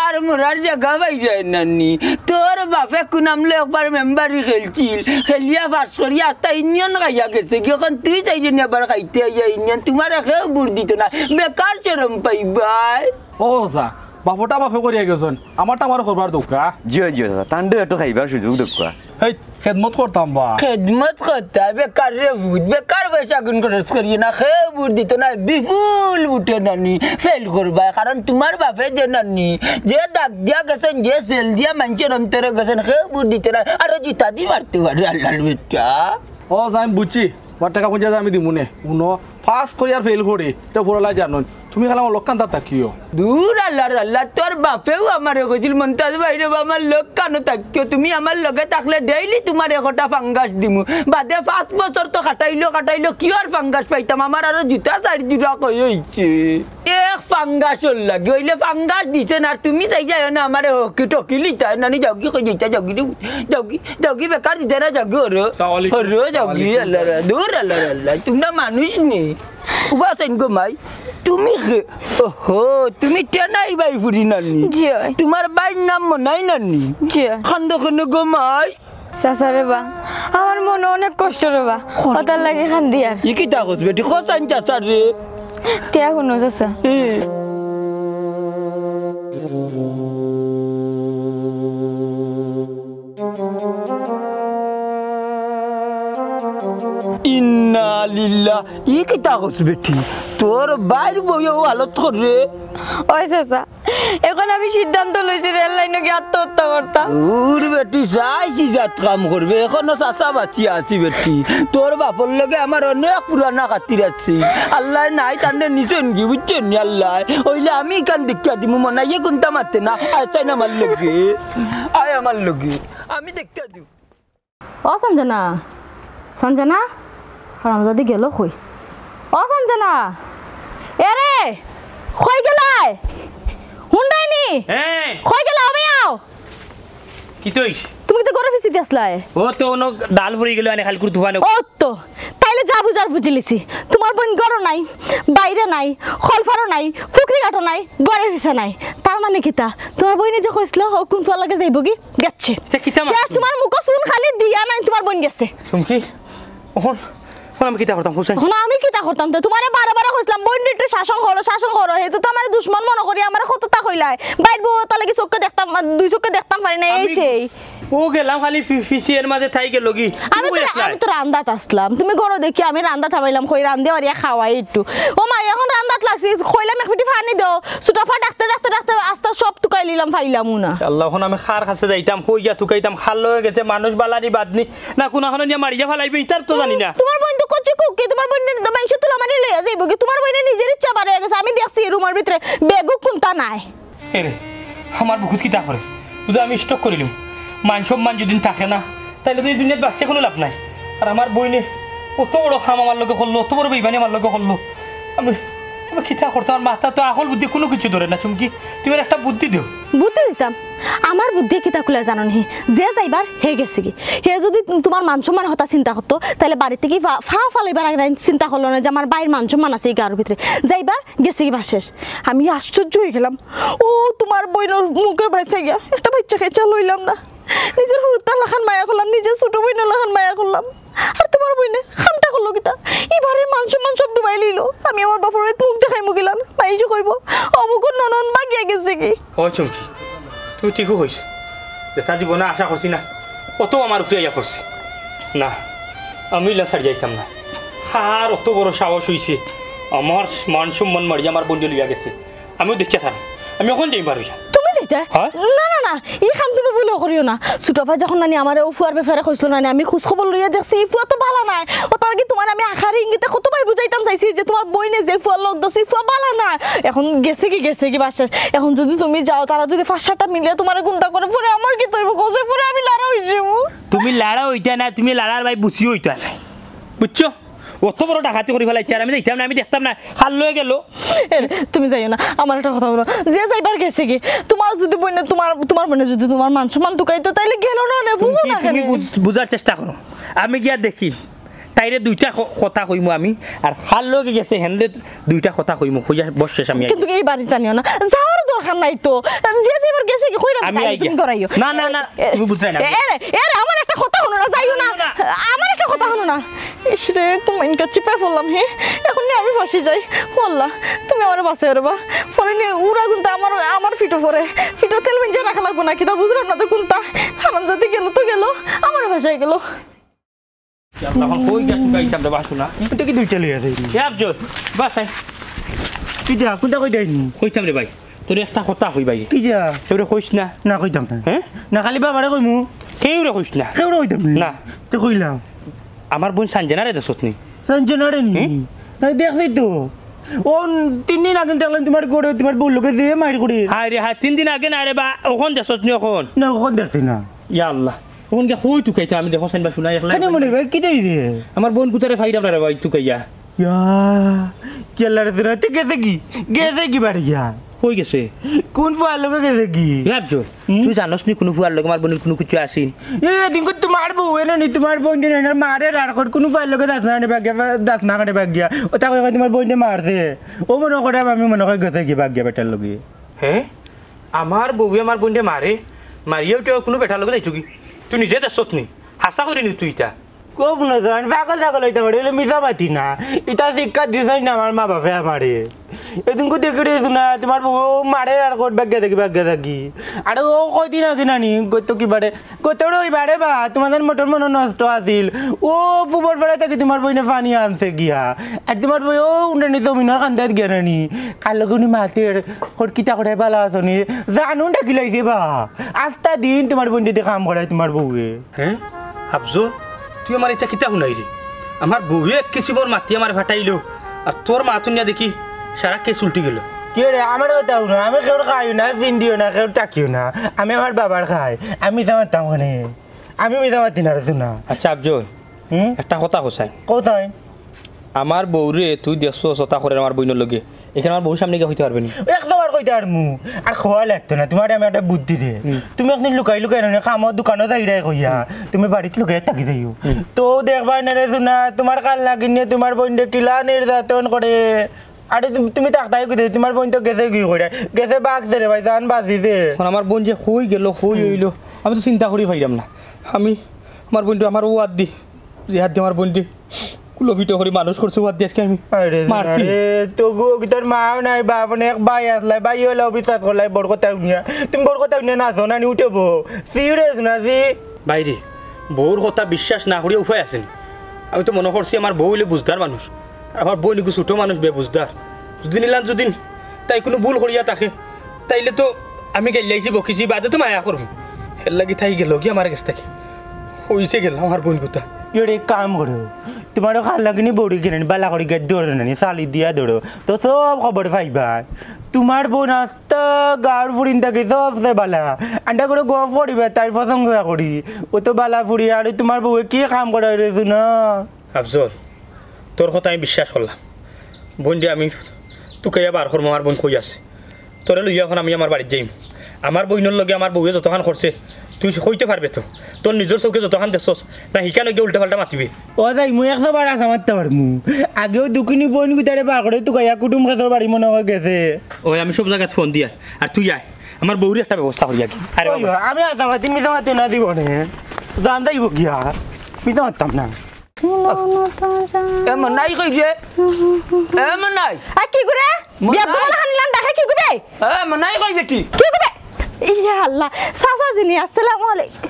আর মরার জাগা পাই যায় না নি। তোর বাপে কুন আমলে একবার মেম্বারি খেলছিল, খেলিয়া পাস করিয়া আস্তা ইউনিয়ন খাইয়া গেছে। কি অখন তুই চাইরে নি আবার খাইতে আইয়া ইউনিয়ন? তুমারে কেউ ভোট দিত না, বেকার শরম পাইবায়। ও চাচা, বাপটা বাপে করিয়া গেছইন, আমারটা আমারে করবার দেউক্কা। জি অয়, জি অয় চাচা, তানরে একটু খাইবার সুযোগ দেউক্কা। হেই, খেদমত করতাম বা। খেদমত করতা, বেকার রে ভূত, বেকার পয়সা গুন খরচ করিও না, কেউ ভোট দিত না, বিপুল ভোটে নানি ফেল করবায়, কারণ তুমার বাপে যে নানি, যে দাগ দিয়া গেছইন, যে সেল দিয়া মানষর অন্তরে গেছইন, কেউ ভোট দিত না, আরো জুতা দি মারতে পারে আল্লার বেটা। ও, আমি বুঝছি, আমার টেকা পয়সা আমি দিমু নে, উনো পাস করি আর ফেল করি, ইটা উপরআলায় জানইন। তুমি খালি আমার লগে কান্দা থাকিও। দূর আল্লার আল্লা, তোর বাপেও আমারে কইছিল, "মন্তাজ ভাই রে বা, আমার লগে কানো থাকিও, তুমি আমার লগে থাকলে daily তুমারে একটা ফাঙ্গাস দিমু।" বাদে পাঁচ বছর তো কাটাইলো, কাটাইলো, কিওর ফাঙ্গাস পাইতাম, আমার আরো জুতা চাইর জুড়া কই অইছে। এক ফাঙ্গাসর লাগি, অইলে ফাঙ্গাস দিছে না, আর তুমি চাই যাইও না আমারে হকি টকি লিতা, নানি যাওগি কই যাইতা, যাওগি রে, যাওগি, যাওগি বেকার দিতা না, যাওগি হরো, আসসালামু আলাইকুম। হরো, যাওগি, ওয়ালাইকুম আল্লার, আসসালাম। দূর আল্লার আল্লা, তুমরা মানুষ নি। উবা আছইন গো মাই, তুমি খে-, ওহো, তুমি টেনাইর বাই ফুরি নানি? জি অয়। তুমার বাইর নাম মনাই নানি? জি অয়। কান্দো কেনে গো মাই? চাচা রে বা, আমার মনো অনেক কষ্ট রে বা, কষ্ট? অতার লাগি কান্দি আর। ই কিতা কস বেটি, কস আইন চাচা রে। তে হুনো চাচা। এ। ইন্না লিল্লাহ, ই কিতা কস বেটি? তোর বাইর বউয়ে অউ হালত করে? ওই চাচা, অখন আমি সিদ্ধান্ত লইছি রেল লাইনো গিয়া আত্মহত্যা করতাম। দূর বেটি, চাইছি জাত কাম করবে, অখনো চাচা বাঁচিয়া আছি বেটি। তোর বাপর লগে আমার অনেক পুরানা খাতির আছে। আল্লায় নাই তানরে নিছইন গি, বুঝছইন নি আল্লায়? অইলে আমি ইখান দেখিয়া দিমু, মনাইয়ে কুন্তা মাতে না। আয় চাইন আমার লগে, আয় আমার লগে, আমি দেখিয়া দিমু। ও সঞ্জনা, সঞ্জনা, হারামজাদি গেল কই? ও সঞ্জনা, এরে, কই গেলায়? হুনরায়নি? হ্যাঁ। কই গেলা? অবে আও। কিতা অইছে? তুমি তো ঘরর পিছেদি আছলায়। ও তো অনো ডাল পড়ি গেল, আনে খালি করে তুফানে। ও তো, তাইলে যা বুঝার বুঝিলিছি। তুমার বইন ঘরো নাই, বাইরে নাই, খলফারো নাই, পুখরি ঘাটো নাই, ঘরর পিছে নাই। তার মানে কিতা? তুমার বইনে যে কইছিল, অউ কুন ফুয়ার লগে যাইবোগি? গেছে। সে কিতা মাত? শেষ, তুমার মুখো চুন খালি দিয়া নাই, তুমার বইন গেছে। চুমকি, অখন, অখন আমি কিতা করতাম, হুসাইন? অখন আমি কিতা করতাম? তে তুমারে বারে বারে কইছলাম, বইনরে একটু শাসন করো, শাসন করো। হে তো আমারে দুশমন মনো করি, আমারে কততা কইলায়। বাইর বউ, তার লাগি চউখে দেখতাম, দুই চউখে দেখতাম পারি না, এই আমি সেই। ও গেলাম খালি ফি-, ফিসি এর মাঝে থাই গেল কি? আমি তো, আমি তো রান্দাত আছলাম। তুমি ঘরো দেখি আমি রান্দাত হামাইলাম, কই রান্দিয়া বাড়িয়া খাওয়াই একটু। ও মাই, অখন রান্দাত লাগছি, কইলাম এক বাটি পানি দেও। ছোট ফা ডাকতে, ডাকতে, ডাকতে আস্তা সব তুকাইলিলাম, পাইলামউ না। আল্লাহ, অখন আমি কার কাছে যাইতাম, কই গিয়া তুকাইতাম, কার লগে গেছে, মানুষ বালানি বাদনি, না কুনাখানো নিয়া মারিয়া ফালাইবে, ইতার তো জানি না। তুমার বইন তো কচি খুকি, তুমার বইনরে তো মাইনষে তুলা মারি লইয়া যাইবোগি। তুমার বইনে নিজর ইচ্ছা বার অইয়া গেছে, আমি দেখছি রুমর ভিতরে বেগও কুন্তা নাই। এরে, আমার বুকুত কিতা করে? যুদি আমি stroke করিলিমু, মান সম্মান যুদি থাকে না, তাইলে তো ই দুনিয়াত বাঁচিয়া কুনু লাভ নাই। আর আমার বইনে অত বড় কাম আমার লগে করলো, অত বড় বেইমানি আমার লগে করলো, আমি, আমি কিতা করতাম? আমার মাথাত তো আকল বুদ্ধি কুনু কিছু ধরে না। চুমকি, তুমি একটা বুদ্ধি দেও। বুদ্ধি দিতাম? আমার বুদ্ধি কিতা কুলা জানো নি? যে যাইবার হে গেছেগি। হে যুদি তুমার মান সম্মান কথা চিন্তা করতো, তাইলে বাড়ি থাকি ফা-, ফা ফালাইবার আগে চিন্তা করলো না যে আমার বাইর মান সম্মান আছে ই গাঁওর ভিতরে। যাইবার গেছেগি বা শেষ। আমি আশ্চর্য অইগেলাম। ও, তুমার বইনর মুখর বায় চাইয়া একটা বাইচ্চা কাইচ্চা লইলাম না। নিজর হুরুতার লাখান মায়া করলাম, নিজর ছোট বইনর লাখান মায়া করলাম। আর তুমার বইনে কামটা করলো কিতা? ই বাড়ির মান সম্মান সব ডুবাই লইলো। আমি আমার বাপর বাড়িত মুখ দেখাইমু কিলান? মাইনষে কইবো, "অমুকর ননদ ভাগিয়া গেছেগি।" ও চুমকি, তুমি ঠিকউ কইছো। যেতা জীবনে আশা করছি না, অতাউ আমার উপরে আইয়া পড়ছে। না, আমি ইলা ছাড়ি যাইতাম না। কার অত বড় সাহস অইছে, আমার মান সম্মান মারিয়া আমার বইনরে লইয়া গেছে। আমিও দেখিয়া ছাড়ি, আমি অখন যাইমু বারইয়া। তুমি যাইতায়? হ্যাঁ? না, না, না, ই কাম তুমি ভুলও করিও না। ছোট ভাই যখন নানি আমারে অউ ফুয়ার ব্যাপারে কইছিল নানি, আমি খোঁজ খবর লইয়া দেখছি, ই ফুয়া তো বালা নায়। অতার লাগি তুমারে আমি আকারে ইঙ্গিতে কতবায় বুঝাইতাম চাইছি যে তুমার বইনে যে ফুয়ার লগ ধরছে, ই ফুয়া বালা নায়। অখন গেছেগি, গেছেগি বাদ শেষ। অখন যুদি তুমি যাও, তারা যুদি পাঁচ সাতটা মিলিয়া তুমারে কুন্তা করে, পরে আমার কিতা অইবো? গজে পরে আমি লাড়া অইযিমু। তুমি লাড়া অইতায় না, তুমি লাড়ার বায় বুসি অইতায় না, বুঝছো? অত বড় ডাকাতি করি ফালাইছে, আর আমি যাইতাম না, আমি দেখতাম না, কার লগে গেলো। এরে, তুমি যাইও না, আমার একটা কথা হুনো, যে যাইবার গেছেগি, তুমার যুদি বইনে, তুমার, তুমার বইনে যুদি তুমার মান সম্মান তুকাইতো, তাইলে গেলো না, না, বুঝো তুমি, না তুমি কেনে? বুঝ-, বুঝার চেষ্টা করো, আমি গিয়া দেখি, তাইরে দুইটা ক-, কথা কইমু আমি, আর কার লগে গেছে হেনরে দুইটা কথা কইমু, কইয়া বস শেষ আমি আইমু। কিন্তু এই বাড়িত আনিও না, যাওয়ার দরকার নাই তো, যে যাইবার গেছেগি, কইরাম আমি তাই আই তুমি গিয়া। ডরাইও। না, না, না, এ, তুমি বুঝরায় না। এ, এরে, এরে, আমার একটা কথা হুনো না, যাইও না, না, না। আমার একটা কথা হুনো না। ইস রে, কুন মাইনকার চিপায় পড়লাম হে। অখন নি আমি ফাঁসি যাই। ও আল্লাহ, তুমি আমারে বাঁচাইও রে বা। পরে নি উরা কুন্তা আমার, আমার ফিটো পড়ে। ফিটো তেল মিঞ্জা রাখা লাগবো না, কিতা বুঝলাম না তো কুন্তা। হারামজাদি গেলো তো গেলো, আমারে বাঁচাই গেলো। অখন কই গিয়া তুকাইতাম রে বা, হুনা? ইটা কি দুইটা লইয়া যাই? এ আফজল, বাসাই। কিতা, কুন্তা কইতায় নি? কইতাম রে ভাই, তোরে একটা কথা কই ভাই। কিতা? কেউরে কইস না। না, কইতাম না। হ্যাঁ? না, খালি বাবারে কইমু। কেউরে কইস না। কেউরে কইতাম না। না। তে কইলাম। আমার বইন সানজানারে দেখছস নি? সানজানারে নি? হুম? না, দেখছি তো। ও তিন দিন আগে দেখলাম তুমার ঘরো, তুমার বউর লগে যে মাইর করে। হায় রে হায়, তিন দিন আগে না রে বা, অখন দেখছস নি অখন? না, অখন দেখছি না। ইয়া আল্লাহ, অখন গিয়া কই তুকাইতাম আমি, দেখো সাইন বা হুনা একলা। কেনে মনে ভাই, কিতা অইছে? আমার বইন গুতারে পাইরাম না রে ভাই তুকাইয়া। ইয়া, কি আল্লাহ রে, তে গেছেগি? গেছেগি বাড়ি গিয়া? কই গেছে? কুন ফুয়ার লগে গেছেগি? এ আফজল, হুম? তুই জানোস নি কুনু ফুয়ার লগে আমার বইনর কুনু কিছু আছিল? এ, দিনকু তুমার বউ এনে নি, তুমার বইন এনে নি, মারে রার কর, কুনু ফুয়ার লগে যাস না রে বাগিয়া, যাস না রে বাগিয়া। অতা কই কই তুমার বইনে মারছে। ও মনে করে আমি মনে করি গেছেগি বাগিয়া বেটার লগে। হ্যাঁ? আমার বউয়ে আমার বইনরে মারে, মারিয়া উঠে কুনু বেটার লগে যাইতোগি? তুই নিজে দেখছস নি? হাছা করি নি তুই ইতা? কও না জান, পাগল ছাগল অইতাম পারি, অইলে মিছা মাতি না। ইতা শিক্ষা দিছইন না আমার মা বাপে আমারে। এদিনকু দেখি রে হুনা, তুমার বউ মারে আর কর বাগিয়া থাকি, বাগিয়া থাকি। আরে ও কয়দিন আগে নানি, গত কিবারে, গত রবিবারে বা, তুমার মটর মনো নষ্ট আছিল। ও ফুবর পাড়া থাকি তুমার বইনে পানি আনছে গিয়া। আর তুমার বউ ও উন্ডানি জমিনর কান্দাত গিয়া নানি। কার লগে উনি মাতের, কর কিতা করে বালা আছো নি? জানুন ডাকি লাইছে বা। আস্তা দিন তুমার বইনরে দি কাম করায় তুমার বউয়ে। হ্যাঁ? আফজল, তুই আমারে ইতা কিতা হুনাইরে? আমার বউয়ে এক কিসিমর মাতি আমারে ফাটাইলো, আর তোর মাত হুনিয়া দেখি সারা কেস উল্টি গেলো। কিরে, আমার কথা হুনো, আমি কেউর খাইও না, ফিন্দিও না, কেউর তাকিও না, আমি আমার বাবার খাই, আমি মিছা মাততাম কেনে? আমি মিছা মাতি না রে হুনা। আচ্ছা আফজল, হুম? একটা কথা কছাই। কোথায়? আমার বউরে তুই দেখছস অতা করের আমার বইনর লগে, ইখান আমার বউর সামনে গিয়া কইতে পারবে নি? একশো বার কইতে পারমু। আর কওয়া লাগতো না, তুমারে আমি একটা বুদ্ধি দেই। হুম। তুমি একদিন লুকাই লুকাই নানি কামো দোকানো যাইরায় কইয়া, হুম। তুমি বাড়িত লুকাই থাকি যাইও। হুম। তো দেখবায় না রে হুনা, তুমার কাল লাগিনে তুমার বইনরে কিলা নির্যাতন করে। আরে তুমি, তুমি থাকতায় কই, তুমার বইন তো গেছেগি কইরা। গেছে বাগছে রে ভাই, জান বাচিছে। অখন আমার বইন যে কই গেলো, কই হুম। অইলো, আমি তো চিন্তা করি পাইরাম না। আমি আমার বইনরে আমার অউ আত দি, যে আত দি আমার বইনরে কুলো পিটো করি মানুষ করছে, অউ আত দি আজকে আমি আরে মারছি। আরে, তো গো, কি তোর মাও নাই, বাপ নাই, এক ভাই আসলাই, ভাই অইলে অবিশ্বাস করলাই, বড় কথা হুনিয়া। তুমি বড় কথা হুনিয়া নাচো না, নি উঠে বউ। সিরিয়াস না, জি। ভাইরে, বউর কথা বিশ্বাস না করিয়া উপায় আছে নি? আমি তো মনো করছি আমার বউ অইলে বুঝদার মানুষ, আর আমার বইন ইগু ছোট মানুষ, বেবুঝদার। যুদি নিলাম, যুদি তাই কুনু ভুল করিয়া থাকে, তাইলে তো আমি গাইল্লাইছি, বকিছি, বাদে তো মায়া করমু। এরলাগি তাই গেলোগি আমার গেছ থাকি। অইছে গেল আমার বইন কুতা। ইয়রে, এক কাম করো, তুমার অউ কাল লাগিনি বউরে গিয়া নানি, বালা করি গেট ধরো নানি, চালি দিয়া ধরো, তো সব খবর পাইবা। তুমার বইন আস্তা গাঁওর ফুড়িন থাকি সবচে বালা। আন্ডা করে গফ করিবা, তাইর প্রশংসা করি। অউ তো বালা ফুড়ি, আর তুমার বউয়ে কি কাম করাইরে হুনা। আফজল, তোর কথা আমি বিশ্বাস করলাম। বইনরে আমি তুকাইয়া বার করমু, আমার বইন কই আছে। তোরে লইয়া অখন আমি আমার বাড়িত যাইমু। আমার বইনর লগে আমার বউয়ে যতখান করছে, তুই কইতে পারবে তো? তোর নিজর চউখে যতখান দেখছস, না হিখান গিয়া উল্টা পাল্টা মাতিবে? ও যাইমু, একশো বার হাছা মাততাম পারমু। আগেও দুকিনি বইন গুতারে বার করি তুকাইয়া কুটুম খেতর বাড়ি মনো অয় গেছে। ওই আমি সব জাগাত ফোন দিয়ার, আর তুই আয়। আমার বউর একটা ব্যবস্থা করি আগে। আরে ওই, বাবা। আমি আতাম আতি মিছা মাতি না দিব নে। জান যাইব গিয়া। মিছা মাততাম না। এ মনাই কই রে? এ মনাই। আ, কি করে? মনাই। বিয়া বলা হানিলাম ডাকে কি করে? এ মনাই কই বেটি? কি করে? ইয়া আল্লাহ, চাচাজি নি, আসসালামু আলাইকুম।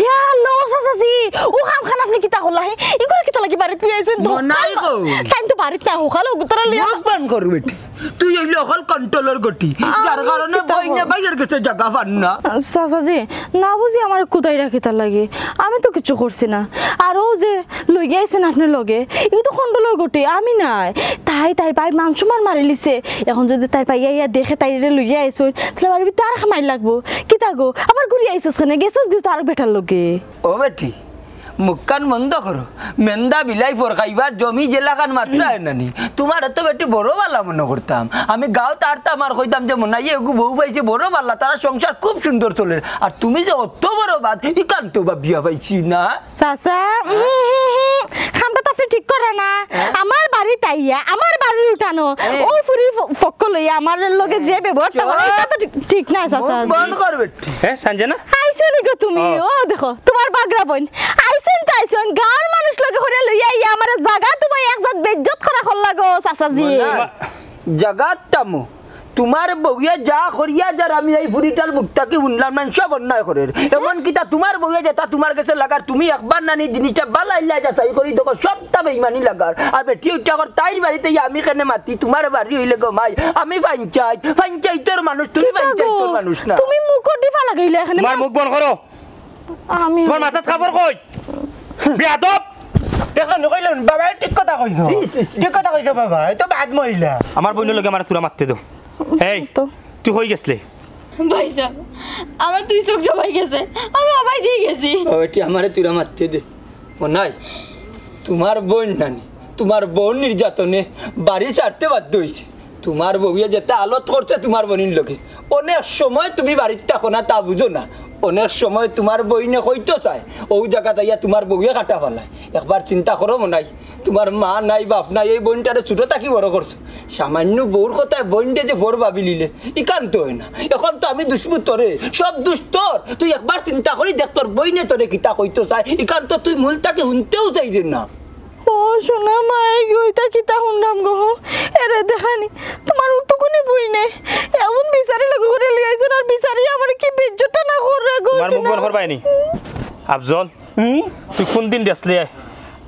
ইয়া আল্লাহ, ও চাচাজি, ও কাম খান আপনি কিতা করলা, হে? ই করে কিতা লাগি বাড়িত লই আইছইন? মনাই কই? তাইন তো বাড়িত না, হকালে গুতারা লইয়া মুখ বন্ধ কর বেটি। তুই অইলে অকল কন্ট্রোলর গটি, যার কারণে কিতা বইনে কর? ভাইয়ের কাছে জাগা পান না। চাচাজি, না বুঝি আমার কুদাই রাখিতা লাগে, আমি তো কিচ্ছু করছি না। আর ও যে লইয়া আইছেন আপনার লগে, ই তো কন্ট্রোলর গটি, আমি নাই। তাই তাইর ভাইর মান সম্মান মারিলিছে। এখন যদি তাইর ভাইয়া ইয়া দেখে তাইরে লইয়া আইছইন, তাহলে বাড়ির ভিতরে আর খামাই লাগবো। কিতা গো, আবার ঘুরি আইছস কেনে? গেছস গিয়ে তো আর বেটার লগে। ও বেটি, মুখখান বন্ধ করো। মেন্দা বিলাই ফরকাইবার জমি যেলাখান মাত্রা এনানি। তোমার এত বেটি বড় বালা মনে করতাম। আমি গাঁও তারতাম আর কইতাম যে মনাইয়ে এগু বউ পাইছে বড় বালা, তারা সংসার খুব সুন্দর চলের। আর তুমি যে অত বড় বাদ, ইখান তো বা বিয়া পাইছি না। চাচা, উম, উম, উম, কামটা তো আপনি ঠিক করে না। হ্যাঁ? আমার বাড়িত আইয়া, আমার বাড়ির উঠানো, হ্যাঁ। ও ফুরি ফ-, ফক্ক লইয়া আমার লগে যে ব্যবহারটা করে, চুপ। ইটা তো ঠিক, ঠিক না, চাচা। মুখ বন্ধ কর বেটি। হ্যাঁ, সঞ্জনা? আইছো নি গো তুমি? ও। ও দেখো, তোমার বাগরা বইন। আইছইন তো আইছইন, গাঁওর মানুষ লগে করে লইয়া আইয়া আমার জাগা তোমায় এক জাত বেইজ্জত করা করলা গো, চাচাজি। মনাই, জাগাত তামো। তোমার বউয়ে যা করিয়া যার আমি এই ফুরিটার মুখ থাকি হুনলাম না, সব অন্যায় করের। এমন কিতা তোমার বউয়ে যেতা তোমার গেছে লাগার, তুমি একবার নানি জিনিসটা বালা ইল্লা যাচাই করি দেখো, সবটা বেইমানি লাগার। আর বেটি উঠা কর তাইর বাড়িতে ইয়া আমি কেনে মাতি, তোমার বাড়ি অইলে গো মাই, আমি পঞ্চায়েত, পঞ্চায়েতর মানুষ, তুমি কিতা গো? পঞ্চায়েতর মানুষ না। তুমি মুখর ডিফা লাগাইলে এখানে। তোমার মুখ বন্ধ করো। আমি তোমার মাথাত কাপড় কই? বেয়াদব! দেখো, নু কইলাম, বাবা, ঠিক কথা কইছো। ছি, ছি, ছি। ঠিক কথা কইছো, বাবা। এই তো বাদ মহিলা। আমার বইনর লগে আমার তুরা মাততে দেও। এই, তো। তুই কই গেছলে? ভাইসাব, আমার দুই চোখ জবাই গেছে। আমি অবায়দি গেছি। ও বেটি, আমারে তুরা মাততে দে। ও নাই, তোমার বইন নানি, তোমার বউর নির্যাতনে বাড়ি ছাড়তে বাধ্য অইছে। তোমার বউয়ে যেতা আলত করছে তোমার বইনর লগে, অনেক সময় তুমি বাড়িত থাকো না, তা বুঝো না। অনেক সময় তোমার বইনে কইতো চায়, অউ জাগাত আইয়া তোমার বউয়ে কাটা ফালায়। একবার চিন্তা করো মনাই, তোমার মা নাই, বাপ নাই, এই বইনটারে ছোট থাকি বড় করছো। সামান্য বউর কথায় বইনরে যে ফর ভাবিলিলে, ইখান তো অয় না। এখন তো আমি দুষমু তোরে, সব দুষ তোর। তুই একবার চিন্তা করি দেখ, তোর বইনে তোরে কিতা কইতো চায়, ইখান তো তুই মূল থাকি হুনতেও চাইরে না। ও সোনা মাই গো, ইতা কিতা হুনলাম গো? এরে দেখরানি, তোমার উতুকুনি বইনে এমন বিচারি লগে করে লইয়া আইছইন, আর বিচারি আমার কি বেইজ্জতটা না কররা গো? তোমার মুখ বন্ধ করবায় নি? আফজল, হুম? তুই কোন দিন দেখছলে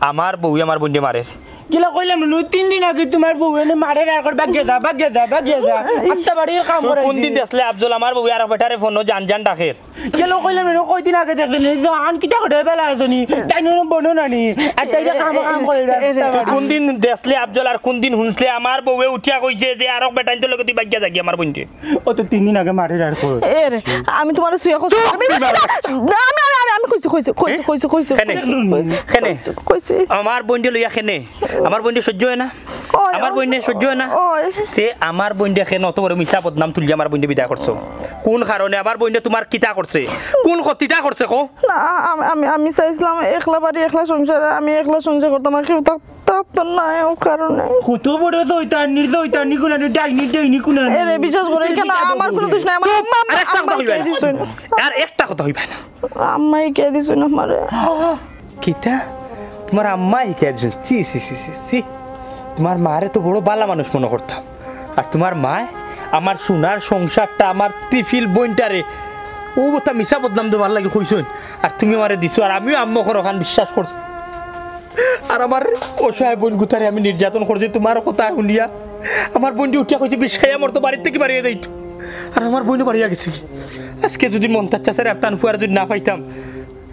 আমার বউয়ে আমার বইনরে মারের? কিলা কইলাম নু, তিন দিন আগে তোমার বউ এনে মারের আর কর, "বাগে যা, বাগে যা, বাগে যা।" আত্তা বাড়ির কাম তুই করাই কোন দিন দি। দেখছলে আফজল আমার বউয়ে আরক বেটারে ফোনো জান জান ডাকের? কিলা কইলাম নু, কয়দিন আগে দেখছনি, জান কিতা করে বেলা আছনি, তাই নু বনো নানি, আর তাই কাম, কাম করে এ, এ, এ, আত্তা তুই বাড়ি। কোন দিন দেখছলে আফজল আর কোন দিন হুনছলে আমার বউয়ে উঠিয়া কইছে যে আরক বেটাইন্তর লগে তুই বাগিয়া যাগি আমার বইনরে? ও তো তিন দিন আগে মারের আর কর। এ রে, আমি তোমারে সুয়া কইছি। চুপ, আমি, বিবাহ। আমি, আমি, আমি কইছি, কইছি, কইছি, এ? কইছি, কইছি, কেনে? কইছি, কইছি। কেনে? কইছি, কইছি। আমার বইনরে লইয়া কেনে? আমার বইনরে সহ্য অয় না? অয়, আমার অয়, বইনরে সহ্য অয় না? অয়। তে আমার বইনরে কেনে অত বড় মিছা বদনাম তুলিয়া আমার বইনরে বিদায় করছো? কোন কারণে আমার বইনে তোমার কিতা করছে? কোন ক্ষতিটা করছে কও? না, আমি, আমি, আমি চাইছিলাম একলা বাড়ি, একলা সংসার, আমি একলা সংসার করতাম, আর কেউ থাক-, থাকতো না, ও কারণে। কত বড় শয়তান, নির্দয়তানি কুনানি, ডাইনি, ডাইনি কুনানি। এরে, বিশ্বাস করো, এখানে আমার কোনো দোষ নাই, আমার চুপ! আম্মা, আর একটা কথা আম্মাই কইবা কে না। দিছইন। আর একটা কথা কইবা না। আম্মাই কে দিছইন আমারে। কিতা? তোমার আম্মায় হিকাইয়া দিছইন? ছি, ছি, ছি, ছি, ছি। তোমার মারে তো বড় বালা মানুষ মনো করতাম। আর তোমার মায় আমার সোনার সংসারটা আমার ত্রিফিল বইনটারে অউ কথা মিছা বদনাম দেবার লাগি কইছইন। আর তুমি আমারে দিছো, আর আমিও আম্মা করো খান বিশ্বাস করছি। আর আমার অসহায় বইন গুতারে আমি নির্যাতন করছি তোমার কথা হুনিয়া। আমার বইনটি উঠিয়া কইছে, "বিষ খাইয়া মরতো, বাড়ির থাকি বারইয়া যাইতো।" আর আমার বইনও বারইয়া গেছে কি? আজকে যদি মন্তাজ চাচারে আর তান ফুয়ারে যদি না পাইতাম,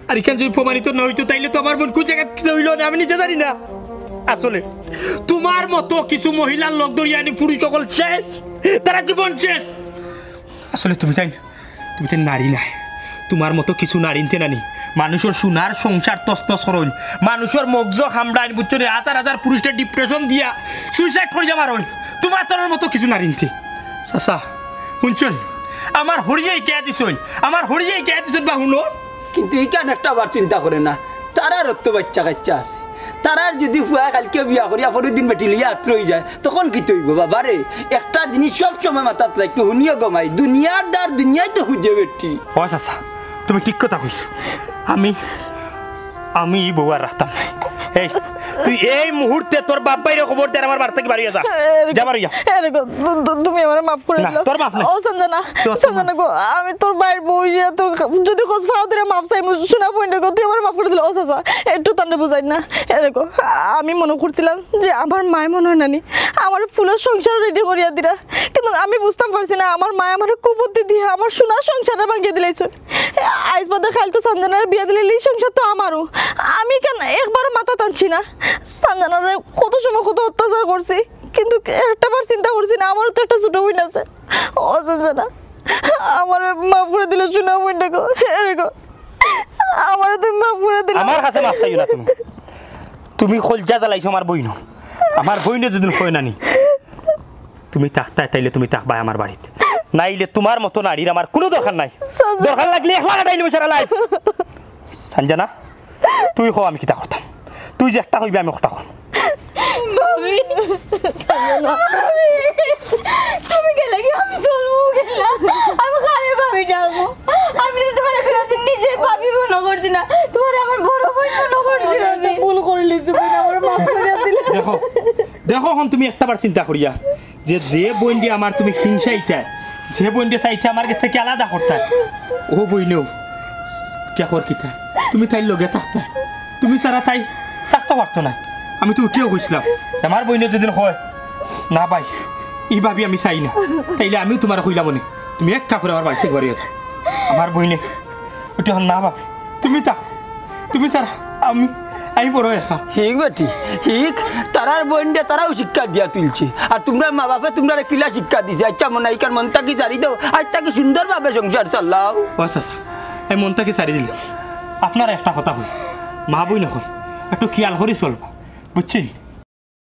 আর ইখান যদি প্রমাণিত না অইতো, তাইলে তো আমার বইন কোন জাগাত কিতা অইলো না, আমি নিজে জানি না। আসলে তোমার মতো কিছু মহিলার লগ ধরিয়া আনি পুরুষ সকল শেষ, তারা জীবন শেষ। আসলে তুমি তাইন, তুমি তাইন নারী নায়। তোমার মতো কিছু নারীন্তে নানি মানুষর সোনার সংসার তছনছ করইন, মানুষর মগজ কামড়াইন, বুঝছো নি? হাজার হাজার পুরুষরে depression দিয়া suicide করিয়া মারইন, তোমার তারার মতো কিছু নারীন্তে। চাচা, হুনছইন? আমার হরিয়ে হিকাইয়া দিছইন, আমার হরিয়ে হিকাইয়া দিছইন বা হুনো। কিন্তু ইখান একটা বার চিন্তা করে না, তারারও তো বাইচ্চা কাইচ্চা আছে, তারার যুদি পুয়ায় কাইলকে বিয়া করিয়া পরদিন বেটি লইয়া আত্র অইযায়, তখন কিতা অইবো বাবা রে? একটা জিনিস সব সময় মাথাত রাখিও, হুনিও গো মাই, দুনিয়ার দার দুনিয়ায় তো খুজে বেটি। ও চাচা, তুমি ঠিক কথা কইছো। আমি, আমি ই বউ আর রাখতাম নায়। এই, তুই এই মুহূর্তে তোর বাপ ভাইরে খবর দে আর আমার বাড়ি থাকি বারইয়া যা। এরে যা, বারইয়া। এরে গো, তু-, তু-, তুমি আমারে মাফ করি দিলাও। তোর মাফ নাই। ও সঞ্জনা, তোর মাফ নাই। সঞ্জনা গো, আমি তোর ভাইর বউ অইয়া তোর যুদি কস পাও ধরি মাফ চাইমু, সোনা বইন রে গো, তুই আমারে মাফ করি দিলাও। ও চাচা, একটু তানরে বুঝাইন না। এরে গো, আমি মনো করছিলাম যে আমার মায় মনো অয় নানি আমারে ফুলের সংসার ready করিয়া দিরা, কিন্তু আমি বুঝতাম পারছি না আমার মায় আমারে কুবুদ্ধি দিয়া আমার সোনার সংসাররে ভাঙ্গিয়া দিলাইছইন। আইজ বাদে কাইল তো সঞ্জনারে বিয়া দিলে ই সংসার তো আমারও। আমি কেনে একবারও মাথাত আনছি না? সঞ্জনারে কত সময় কত অত্যাচার করছি, কিন্তু একটাবার চিন্তা করছি না আমারও তো একটা ছোট বইন আছে। ও সঞ্জনা, আমারে মাফ করি দিলাও সোনা বইন রে গো, এরে গো, আমারে তুমি মাফ করি দিলাও। আমার কাছে মাফ চাইও না তুমি। তুমি কইলজা জ্বালাইছো আমার বইনর। আমার বইনে যুদি কয় নানি তুমি থাকতায়, তাইলে তুমি থাকবায় আমার বাড়িত, নাইলে তুমার মতো নারীর আমার কুনু দরকার নাই। সঞ্জনা। দরকার লাগলে একলা কাটাইলিমু সারা life। সঞ্জনা, তুই ক আমি কিতা করতাম? তুই যে একটা কইবে আমি একটা কইমু। ভাবি, ভাবি, তুমি গেলে কি আমি চলবো গেলা? আমি কারে ভাবি ডাকবো? আমি তো তুমারে কোনোদিন নিজে ভাবি মনো করছি না, তুমারে আমার বড় বইন মনো করছি আমি। ভুল করিলিছি বইন, আমারে মাফ করিয়া দিলাও। দেখো, দেখো, অখন তুমি একটাবার চিন্তা করিয়া যে, যে বইনরে আমার তুমি হিংসাইতায়, যে বইনরে চাইতে আমার গেছ থাকি আলাদা করতায়, ও বইনেও কিতা কর কিতা, তুমি তাইর লগে থাকতায়, তুমি ছাড়া তাই থাকতো পারতো না। আমি তো উঠিয়াউ কইছলাম, আমার বইনে যুদি কয়, "না ভাই, ই ভাবি আমি চাই না," তাইলে আমিও তুমারে কইলাম অনে, তুমি এক কাপড়ে আমার বাড়ি থাকি বারইয়া যাও। আমার বইনে উঠি কয়, "না ভাবি, তুমি থাক, তুমি ছাড়া আমি, আমি বড় একা।" হিক বেটি, হিক, তারার বইনরে তারাউ শিক্ষা দিয়া তুলছে। আর তুমরার মা বাপে তুমরারে কিলা শিক্ষা দিছে? আইচ্ছা মনাইকার মন থাকি ছাড়ি দেও, আইজ থাকি সুন্দরভাবে সংসার চালাও। ও চাচা, আমি মন থাকি ছাড়ি দিলাম। আপনারে একটা কথা কই, মা বইন অকল একটু খিয়াল করি চলবা, বুঝছইন?